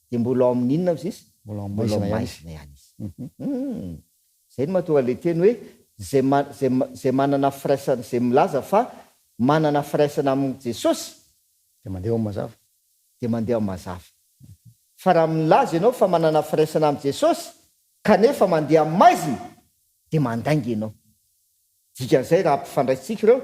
dia mbola ao amin'ny inona ozy izy? Mbola ao Mbola ao maizina ihany izy. maizina ihany izy. Hum. Izay no mahatonga ilay teny hoe izay ma- izay ma- izay manana firaisana, izay milaza fa manana firaisana amin'i Jesosy Dia mandeha ao amin'ny mazava. dia mandeha ao amin'ny mazava. Fa raha milaza ianao fa manana firaisana amin'i Jesosy kanefa mandeha amin'ny maizina dia mandainga ianao. Dikan'izay raha ampifandraisintsika ireo,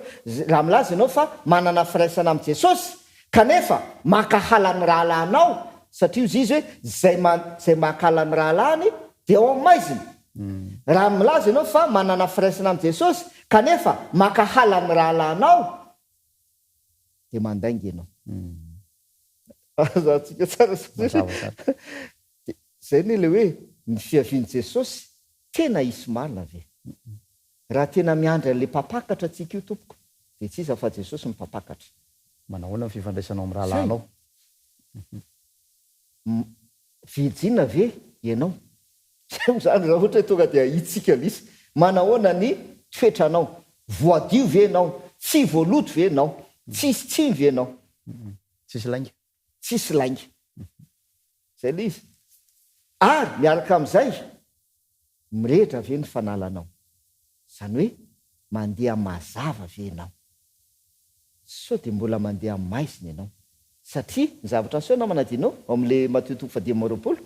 raha milaza ianao fa manana firaisana amin'i Jesosy kanefa mankahala ny rahalahinao, satria hozy izy hoe izay izay mankahala ny rahalahiny dia ao amin'ny maizina. Raha milaza ianao fa manana firaisana amin'i Jesosy kanefa mankahala ny rahalahinao dia mandainga ianao. Azontsika tsara Mazava tsara. Dia izay anie ilay hoe ny fiavian'i Jesosy tena hisy marina ve? Raha tena miandry an'ilay mpampakatra antsika io tompoko dia tsy iza fa Jesosy no mpampakatra. Manahoana ny fifandraisanao amin'ny rahalahinao? Virjina ve ianao? Izay moa izany raha ohatra hoe tonga dia ahitsika lisy. Manahoana ny toetranao? Voadio ve ianao? Tsy voaloto ve ianao? Tsisy tsiny ve ianao? Tsisy lainga. Tsisy lainga. Izay ilay izy. Ary miaraka amin'izay, mirehitra ve ny fanalanao? Izany hoe mandeha mazava ve ianao? Sao dia mbola mandeha maizina ianao? Satria ny zavatra niseho namana Dino, ao amin'ilay Matio toko fahadimy amby 20,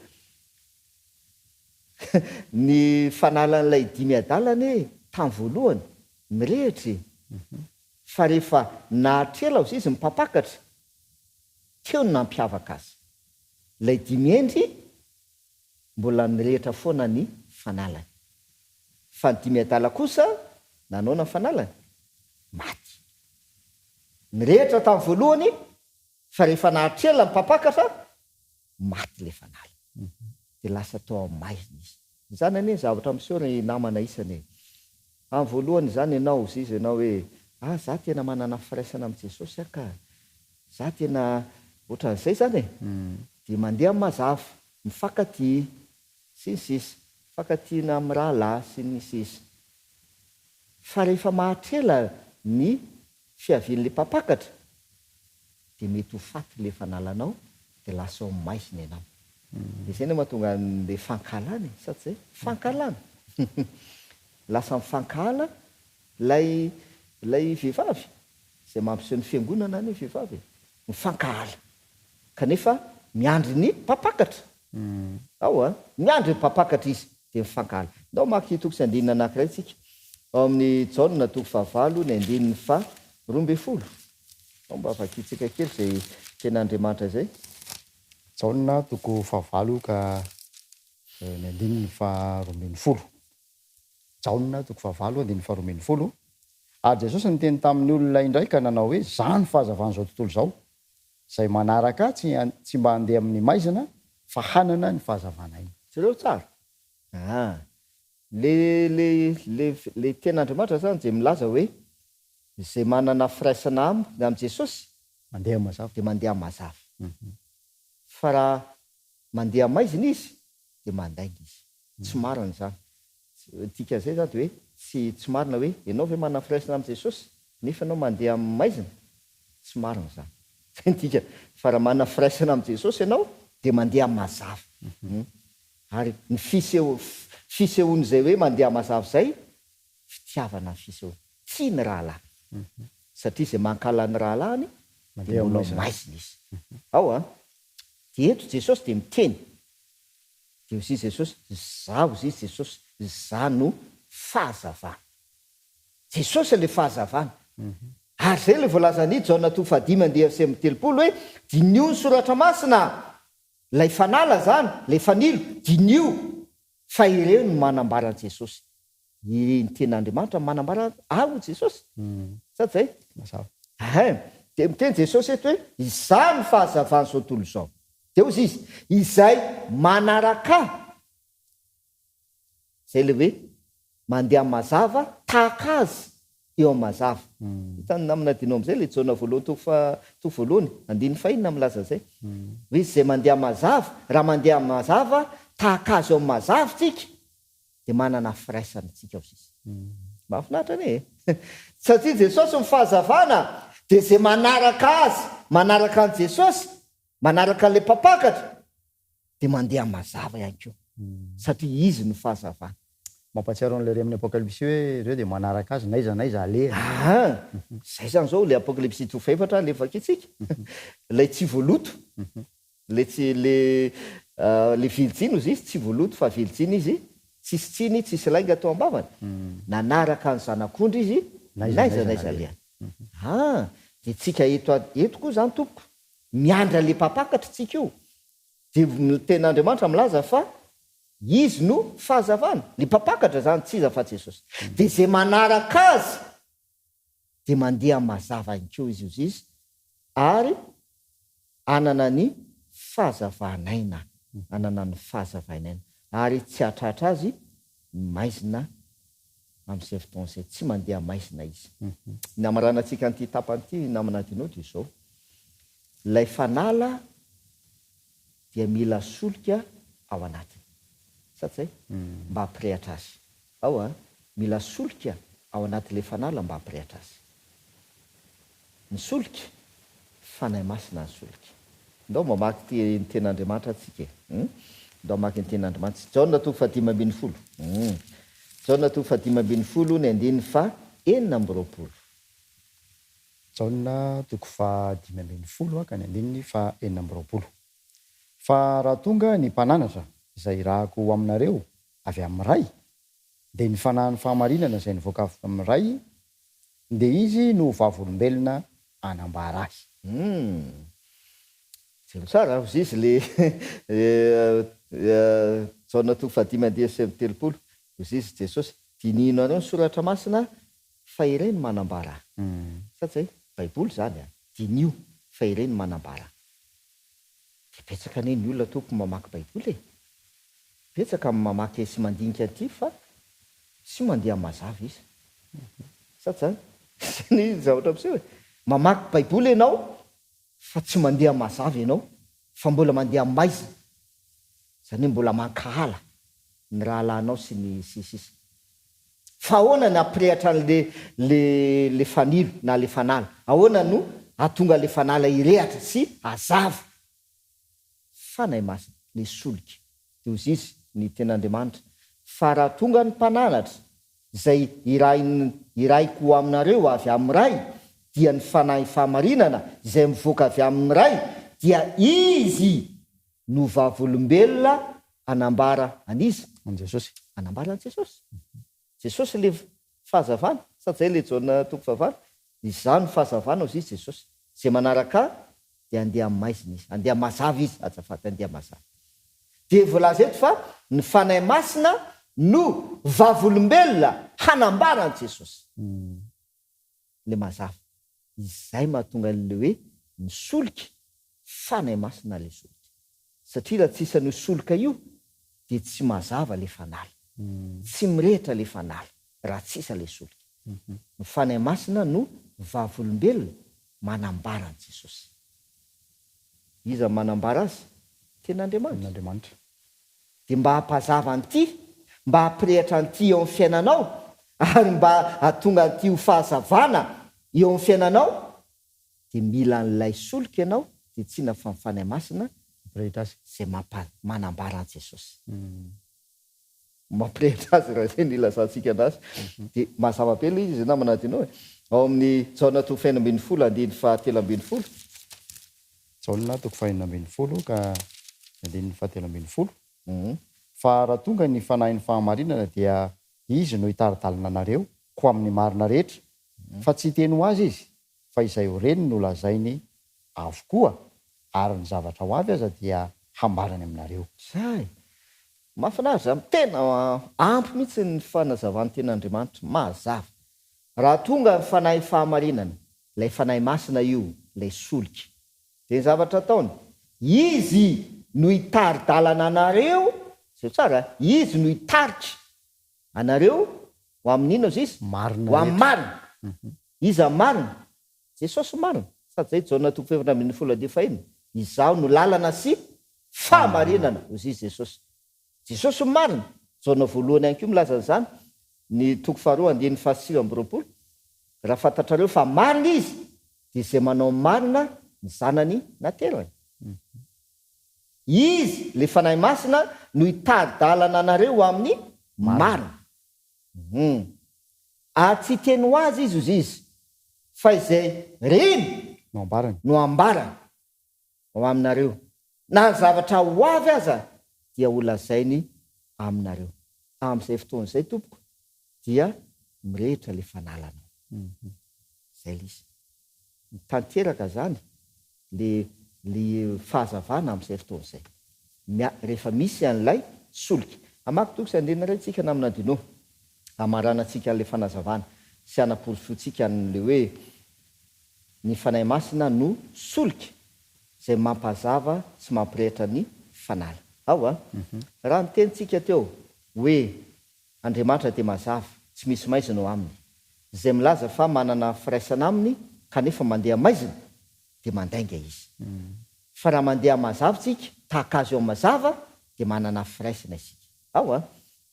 ny fanalan'ilay dimy adala anie tamin'ny voalohany mirehitra e! Fa rehefa nahatrela ozy izy ny mpampakatra, teo no nampiavaka azy. Ilay dimy hendry mbola nirehitra foana ny fanalany. Fa ny dimy adala kosa nanaona ny fanalany? Maty. Nirehitra tamin'ny voalohany fa rehefa nahatrela ny mpampakatra, maty ilay fanala. Dia lasa tao amin'ny maizina izy. Izany anie ny zavatra miseho ry namana isany e! Amin'ny voalohany izany ianao hozizy ianao hoe, ah za tena manana firaisana amin'i Jesosy aho ka! Za tena. Ohatran'izay izany e. Dia mandeha amin'ny mazava, mifankatia, sy ny sisa, mifankatiana amin'ny rahalahy sy ny sisa. Fa rehefa mahatrela ny fiavian'ilay mpampakatra dia mety ho faty ilay efa nalanao dia lasa ao maizina ianao. Dia izay no mahatonga an'ilay fankahalana e, sa tsy izay? Fankahalana. Lasa mifankahala ilay ilay vehivavy, izay mampiseho ny fiangonana anie vehivavy e, mifankahala. Kanefa miandry ny mpampakatra. Ao an! Miandry ny mpampakatra izy dia mifankahala. Ndao hamaky toko sy andininy anankiray tsika. Ao amin'ny Jaona toko fahavalo ny andininy faha 12. Ndao mba vakintsika kely izay tenin'Andriamanitra izay. Jaona toko fahavalo ka ny andininy faha 12. Jaona toko fahavalo andininy faha 12. Ary Jesosy niteny tamin'ny olona indray ka nanao hoe, Izaho no fahazavan'izao tontolo izao. Izay manaraka Ahy tsy tsy mba handeha amin'ny maizina fa hanana ny fahazavana aina. Jereo tsara ah. Le le le le tenin'Andriamanitra zany dia milaza hoe izay manana firaisana aminy amin'i Jesosy Mandeha mazava. dia mandeha mazava. Fa raha mandeha maizina izy dia mandainga izy. Tsy marina izany. Dikan'izay izany dia hoe tsy tsy marina hoe ianao ve manana firaisana amin'i Jesosy nefa ianao mandeha amin'ny maizina? Tsy marina izany. Izay ny dikany. Fa raha manana firaisana amin'i Jesosy ianao dia mandeha mazava. Ary ny fiseho fisehoan'izay hoe mandeha mazava izay, fitiavana ny fisehoany. Tia ny rahalahy. Satria izay mankahala ny rahalahiny dia mbola ao maizina izy. Ao an! Dia eto Jesosy dia miteny. Dia hozy Jesosy, Izaho, hozy Jesosy, Izaho no fahazavana. Jesosy ilay fahazavana. Ary izay ilay voalazan'i Jaona toko fahadimy andiany 39 hoe, Diniho ny Soratra Masina, ilay fanala izany, ilay fanilo, diniho, fa ireo no manambara an'i Jesosy. Ny tenin'Andriamanitra no manambara ahy hoy Jesosy. Sa tsy izay? Mazava. Ahem. Dia miteny Jesosy eto hoe, Izaho no fahazavan'izao tontolo izao. Dia hozy Izy, Izay manaraka Ahy, izay ilay hoe mandeha mazava tahaka Azy eo amin'ny mazava. Hitan'ny namana Dino amin'izay ilay Jaona voalohany toko faha, toko voalohany, andininy fahenina milaza an'izay. Hoe izay mandeha mazava, raha mandeha mazava tahaka Azy eo amin'ny mazava isika, dia manana firaisana tsika ao sisa. Mahafinaritra anie e! Satria Jesosy ny fahazavana dia izay manaraka Azy, manaraka an'i Jesosy, manaraka an'ilay mpampakatra dia mandeha mazava ihany koa satria Izy no fahazavana. Mampahatsiaro an'ilay ery amin'ny Apokalypsy hoe ireo dia manaraka Azy n'aiza n'aiza alehany. Aa! Izay izany izao ilay Apokalypsy toko fahefatra alefa vakintsika. Ilay tsy voaloto. Le tsy le le virijiny ozy izy tsy voaloto fa virijiny izy tsisy tsiny tsisy lainga tao ambavany nanaraka ny zanak'ondry izy n'aiza n'aiza alehany ah de tsika eto eto koa zany tompoko miandry anle mpampakatra tsika io de ny tenin'Andriamanitra milaza fa izy no fahazavana le mpampakatra zany tsy iza fa Jesosy de ze manaraka azy de mandeha mazava ihany koa izy ozy izy ary hanana ny fahazavan'aina, hanana ny fahazavain'aina, ary tsy hahatratra azy ny maizina amin'izay fotoana izay, tsy mandeha maizina izy. Ny hamaranantsika an'ity tapany ity, namana Adino, dia izao, ilay fanala dia mila solika ao anatiny, sa tsy izay? Mba hampirehatra azy. Ao an, mila solika ao anatin'ilay fanala mba hampirehatra azy. Ny solika, Fanahy Masina ny solika. Ndao mamaky ity ny tenin'Andriamanitra tsika e. Hum. Ndao hamaky ny tenin'Andriamanitra. Jaona toko fahadimy ambin'ny folo. Hum. Jaona toko fahadimy ambin'ny folo ny andininy faha 26. Jaona toko fahadimy ambin'ny folo ka ny andininy faha 26. Fa raha tonga ny Mpananatra izay irahako ho aminareo avy amin'ny Ray, dia ny Fanahin'ny fahamarinana izay nivoaka avy amin'ny Ray, dia Izy no ho vavolombelona hanambara Ahy. Humm. Jereo tsara hozy izy le Jaona toko fahadimy andiany 39, hozy izy Jesosy, dinihinareo ny soratra masina fa ireny manambara Ahy. Sa tsy zay? Baiboly izany an! Diniho fa ireny manambara Ahy. Dia betsaka anie ny olona tompoko mamaky baiboly e! Betsaka ny mamaky sy mandinika an'ity fa tsy mandeha mazava izy. Sa tsy zany? Zay ny zavatra miseho e! Mamaky baiboly ianao. Fa tsy mandeha mazava ianao fa mbola mandeha maizina, izany hoe mbola mankahala ny rahalahinao sy ny sy sisa. Fa ahoana ny hampirehatra an'le le le fanilo na le fanala? Ahoana no hahatonga le fanala hirehatra sy hazava? Fanahy Masina, le solika. Dia hozy izy, ny Tenin'Andriamanitra, Fa raha tonga ny Mpananatra, izay irahin irahiko ho aminareo avy amin'ny Ray, dia ny Fanahy Fahamarinana izay mivoaka avy amin'ny Ray, dia Izy no vavolombelona hanambara an'iza? An'i Jesosy. Hanambara an'i Jesosy. Jesosy ilay fahazavana, sady izay ilay Jaona toko fahavalo, Izaho no fahazavana hozy izy Jesosy, izay manaraka ahy dia handeha amin'ny maizina izy, handeha mazava izy, azafady, handeha mazava. Dia voalaza eto fa ny Fanahy Masina no vavolombelona hanambara an'i Jesosy. Ilay mazava. Izay mahatonga an'ilay hoe ny solika, Fanahy Masina ilay solika. Satria raha tsy isan'io solika io dia tsy mazava ilay fanala. Tsy mirehitra ilay fanala raha tsy isa ilay solika. Ny Fanahy Masina no vavolombelona manambara an'i Jesosy. Iza no manambara Azy? Tenin'Andriamanitra. Andriamanitra. Dia mba hampazava an'ity, mba hampirehatra an'ity eo amin'ny fiainanao, ary mba hahatonga an'ity ho fahazavana eo amin'ny fiainanao, dia mila an'ilay solika ianao, dia tsy inona fa ny Fanahy Masina Mampirehitra azy. izay mampa, manambara an'i Jesosy. Mampirehitra azy raha izay no ilazantsika anazy. Dia mazava be ilay izy namana Adino e. Ao amin'ny Jaona toko faha-16 andininy faha-13. Jaona toko faha-16 ka ny andininy faha-13. Fa raha tonga ny Fanahin'ny fahamarinana dia Izy no hitari-dalana anareo ho amin'ny marina rehetra, fa tsy hiteny ho azy Izy, fa izay ho reny no lazainy avokoa, ary ny zavatra ho avy aza dia hambarany aminareo. Zay! Mahafinaritra zany, tena ampy mihitsy ny fanazavan'ny tenin'Andriamanitra, mazava. Raha tonga ny Fanahy fahamarinana, ilay Fanahy Masina io, ilay solika. Dia ny zavatra ataony, Izy no hitari-dalana anareo, zao tsara a, Izy no hitarika anareo ho amin'ny inona ozy Izy? Marina Ho amin'ny rehetra. marina. Iza marina? Jesosy marina. Sady zay Jaona toko faha-14 andiany fahenina, Izaho no lalana sy fahamarinana, hozy izy Jesosy. Jesosy no marina. Jaona voalohany ihany koa milaza an'izany, ny toko faharoa andininy faha-29, Raha fantatrareo fa marina Izy, dia izay manao ny marina ny zanany naterany. Izy, ilay Fanahy Masina, no hitari-dalana anareo ho amin'ny marina. Hum. Ary tsy hiteny ho azy izy, hozy izy, fa izay reny No ambarany. no ambarany ho aminareo. Na ny zavatra ho avy aza dia holazainy aminareo. Amin'izay fotoana izay, tompoko, dia mirehitra ilay fanalanao. Izay ilay izy. Tanteraka izany le le fahazavana amin'izay fotoana izay. Mia rehefa misy an'ilay solika. Hamaky toko sy andininy iray tsika namana Dino. Hamaranantsika an'ilay fanazavana sy hanaporofoantsika an'ilay hoe ny Fanahy Masina no solika izay mampazava sy mampirehitra ny fanala. Ao a! Raha niteny tsika teo hoe Andriamanitra dia mazava, tsy misy maizina ao aminy. Izay milaza fa manana firaisana aminy kanefa mandeha maizina dia mandainga izy. Fa raha mandeha mazava tsika, tahaka azy eo amin'ny mazava, dia manana firaisana isika. Ao a!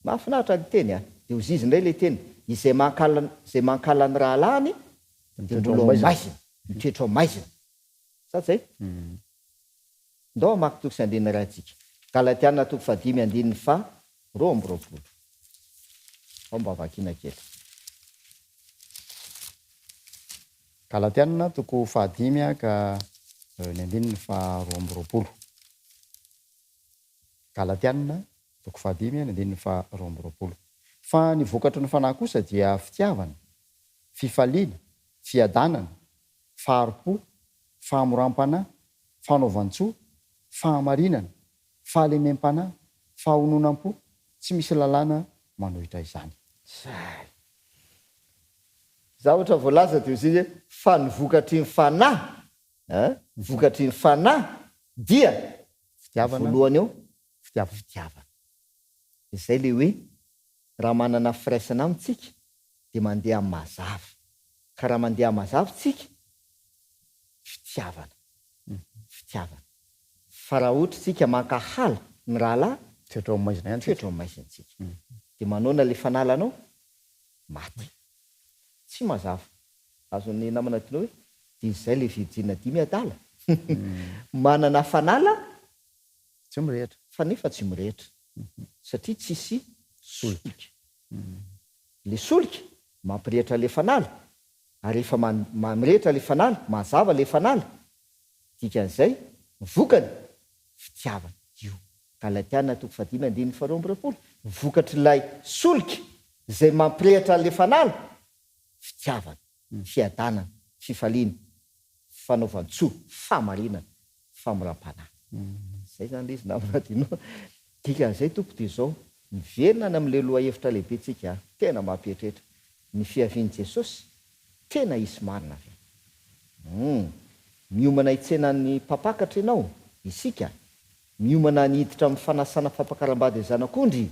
Mahafinaritra ny teny a! Dia hozizy indray ilay teny, izay mankahala izay mankahala ny rahalahiny dia mbola ao maizina, mitoetra ao maizina. Sa tsy zay? Ndao hamaky toko sy andininy iray tsika. Galatiana toko fahadimy andininy faha 22. Ao mba vakiana kely. Galatiana toko fahadimy ka ny andininy faha 22. Galatiana toko fahadimy ny andininy faha 22. Fa ny vokatry ny Fanahy kosa dia fitiavana, fifaliana, fiadanana, fahari-po, fahamoram-panahy, fanaovan-tsoa, fahamarinana, fahalemem-panahy, fahononam-po, tsy misy lalàna manohitra izany. Zay. Zavatra voalaza dia izay hoe fa ny vokatry ny Fanahy, eh, vokatry ny Fanahy dia, Fitiavana. voalohany eo, Fitiavana. Fitiavana. Izay ilay hoe raha manana firaisana aminy tsika dia mandeha amin'ny mazava. Ka raha mandeha amin'ny mazava tsika, fitiavana. Fitiavana. Fa raha ohatra isika mankahala ny rahalahy, Mitoetra ao amin'ny maizina ihany tsika. mitoetra ao amin'ny maizina tsika. Dia manaona ilay fanalanao? Maty. Tsy mazava. Azon'ny namana adino hoe dia izay ilay virjina dimy adala. Manana fanala Tsy mirehitra. Fa nefa tsy mirehitra. Satria tsisy solika. Ilay solika mampirehitra ilay fanala. Ary rehefa mirehitra ilay fanala, mazava ilay fanala, dikan'izay, ny vokany, fitiavana. Io. Galatiana toko fahadimy andininy faharoa amby 20, vokatr'ilay solika izay mampirehitra an'ilay fanala, fitiavana, fiadanana, fifaliana, fanaovan-tsoa, fahamarinana, famoram-panahy. Izay izany ilay izy namana Dino. Dikan'izay tompoko dia izao, miverina any amin'ilay lohahevitra lehibe tsika, tena mampieritreritra, ny fiavian'i Jesosy, tena hisy marina ve? Humm. Miomana hitsena ny mpampakatra ianao, isika? Miomana ny hiditra amin'ny fanasana fampakaram-bady ny Zanak'ondry?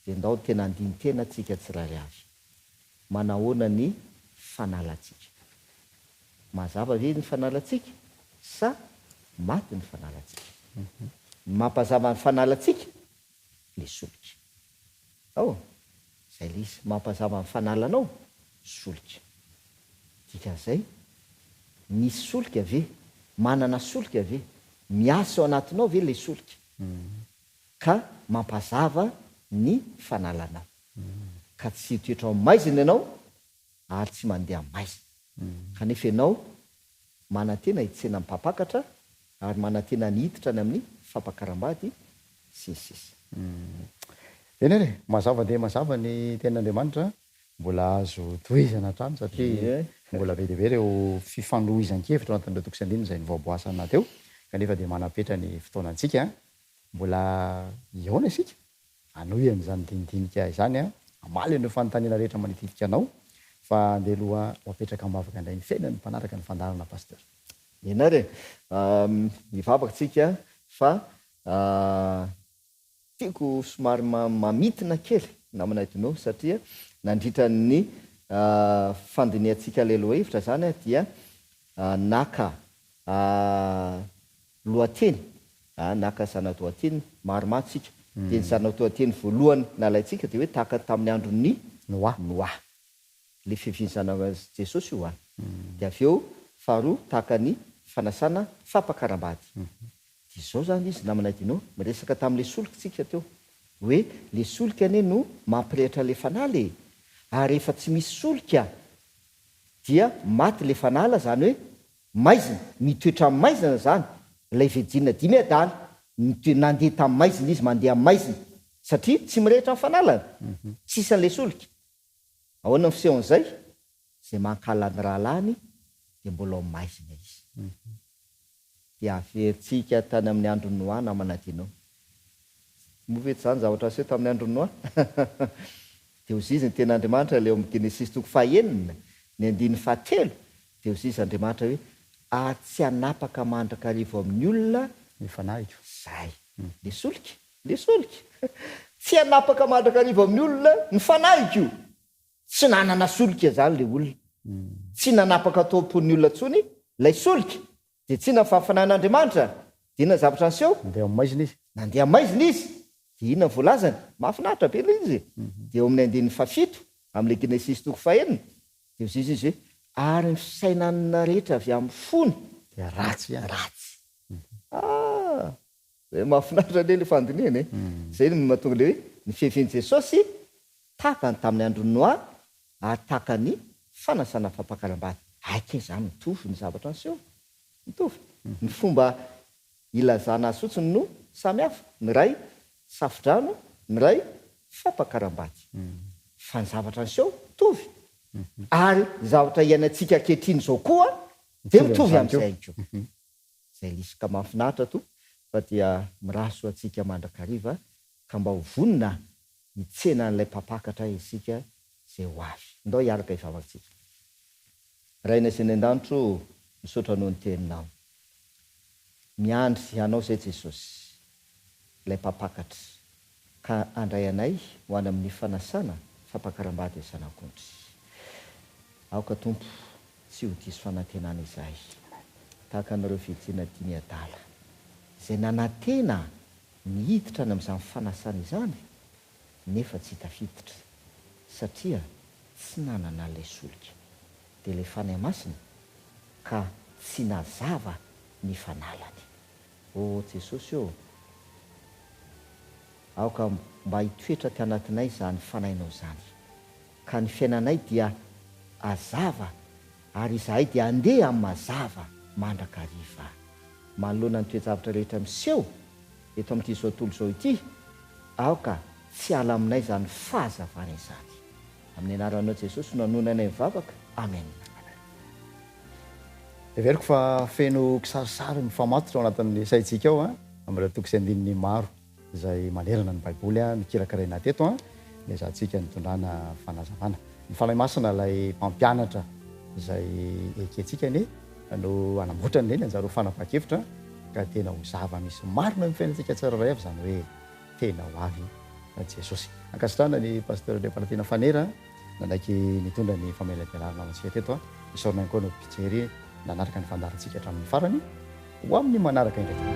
Dia ndao tena handini-tena tsika tsirairay avy. Manahoana ny fanalantsika? Mazava ve ny fanalantsika sa maty ny fanalantsika? Ny mampazava ny fanalantsika le solika. Ao, zay le izy, mampazava ny fanalanao, solika. Dikan'izay, misy solika ve? Manana solika ve? Miasa ao anatinao ve le solika? Ka mampazava ny fanalanao. Ka tsy hitoetra ao maizina ianao ary tsy mandeha maizina. Kanefa ianao manantena hitsena ny mpampakatra ary manantena ny hiditra any amin'ny fampakaram-bady, sy ny sisa. Eny ary e! Mazava dia mazava ny tenin'Andriamanitra, mbola azo tohizana hatrany satria mbola be dia be ireo fifanohizan-kevitra ao anatin'ireo toko sy andininy izay nivoaboasana teo, kanefa dia manam-petra ny fotoanantsika. Mbola hihaona isika hanohy an'izany dinidinika izany, hamaly an'ireo fanontaniana rehetra manitikitika anao, fa andeha aloha ho apetraka am-bavaka indray ny fiainan'ny mpanaraka ny fandaharana Pasteur. Eny ary e! Hivavaka tsika fa tiako somary mamintina kely namana Edno satria nandritra ny fandinihantsika ilay lohahevitra izany dia naka lohateny, naka zana-dohateny maromaro tsika. Dia ny zana-dohateny voalohany nalaintsika dia hoe tahaka ny tamin'ny andron'i Noa. Noa. Ilay fiavian'ny zanak'i Jesosy io an. Dia avy eo faharoa tahaka ny fanasana fampakaram-bady. Dia izao izany izy namana Dino, miresaka tamin'ilay solika tsika teo. Hoe ilay solika anie no mampirehitra ilay fanala e! Ary rehefa tsy misy solika dia maty ilay fanala, izany hoe Maizina, mitoetra amin'ny maizina izany, ilay virjina dimy adala, nitoe, nandeha tamin'ny maizina izy, mandeha amin'ny maizina, satria tsy mirehitra ny fanalana, tsisy an'ilay solika. Ahoana ny fisehon'izay? Izay mankahala ny rahalahiny dia mbola ao maizina izy. Dia averintsika tany amin'ny andron'i Noa namana Dino. Moa ve tsy izany zavatra niseho tamin'ny andron'i Noa? Dia hozizy ny tenin'Andriamanitra ilay ao amin'ny Genesisy toko fahenina, ny andininy fahatelo, dia hozizy Andriamanitra hoe, Ary tsy hanapaka mandrakarivo amin'ny olona Ny fanahiko. Izay. Le solika. Le solika. Tsy hanapaka mandrakarivo amin'ny olona ny fanahiko. Tsy nanana solika izany ilay olona. Tsy nanapaka tao am-pon'ny olona intsony ilay solika. Dia tsy inona fa fanahin'Andriamanitra. Dia inona ny zavatra niseho? Nandeha amin'ny maizina izy. Nandeha amin'ny maizina izy. Dia inona ny voalazany? Mahafinaritra be ilay izy e! Dia eo amin'ny andininy fahafito, amin'ilay Genesisy toko fahenina, dia hoy izy hoe, Ary ny fisainana rehetra avy amin'ny fony Dia ratsy ihany. Ratsy. Ah! Zay mahafinaritra anie le fandinihana e! Zay no mahatonga le hoe ny fiavian'i Jesosy tahaka ny tamin'ny andron'i Noa ary tahaka ny fanasana fampakaram-bady. Hay kay zany mitovy ny zavatra niseho. Mitovy. Ny fomba ilazana azy fotsiny no samy hafa. Ny iray safo-drano, ny iray fampakaram-bady. Fa ny zavatra niseho mitovy. Ary ny zavatra iainantsika ankehitriny izao koa dia mitovy amin'izay ihany koa. Izay lisy ka mahafinaritra toa fa dia mirary soa antsika mandrakariva ka mba ho vonona hitsena an'ilay mpampakatra isika izay ho avy. Ndao hiaraka hivavaka tsika. Rainay izay any an-danitra o, misaotra noho ny teninao. Miandry Anao izay Jesosy, ilay mpampakatra, ka handray anay ho any amin'ny fanasana fampakaram-bady Zanak'ondry. Aoka Tompo tsy ho diso fanantenana izahay. tahaka an'ireo virjina dimy adala, izay nanantena ny hiditra any amin'izany fanasana izany, nefa tsy tafiditra, satria tsy nanana an'ilay solika, dia ilay Fanahy Masina, ka tsy nazava ny fanalany. Ô Jesosy ô! Aoka mba hitoetra aty anatinay izany Fanahinao izany, ka ny fiainanay dia hazava ary izahay dia handeha amin'ny mazava mandrakariva. Manoloana ny toe-javatra rehetra miseho eto amin'ity izao tontolo izao ity, aoka tsy hiala aminay izany fahazavana izany. Amin'ny anaranao Jesosy no anonanay mivavaka. Amen. Heveriko fa feno kisarisary mifamatotra ao anatin'ny saintsika ao amin'ireo toko sy andininy maro izay manerana ny Baiboly nokirakiraina teto, niezahantsika nitondrana fanazavana. Ny Fanahy Masina ilay Mpampianatra izay ekentsika anie no hanamboatra an'ireny hanjary ho fanapahan-kevitra ka tena ho zava-misy marina amin'ny fiainantsika tsirairay avy izany hoe tena ho avy Jesosy. Ankasitrahana ny Pasteur Andriampanantena Fanera nanaiky nitondra ny famelabelarana ho antsika teto. Isaorana ihany koa anao mpijery nanaraka ny fandaharantsika hatramin'ny farany. Ho amin'ny manaraka indray.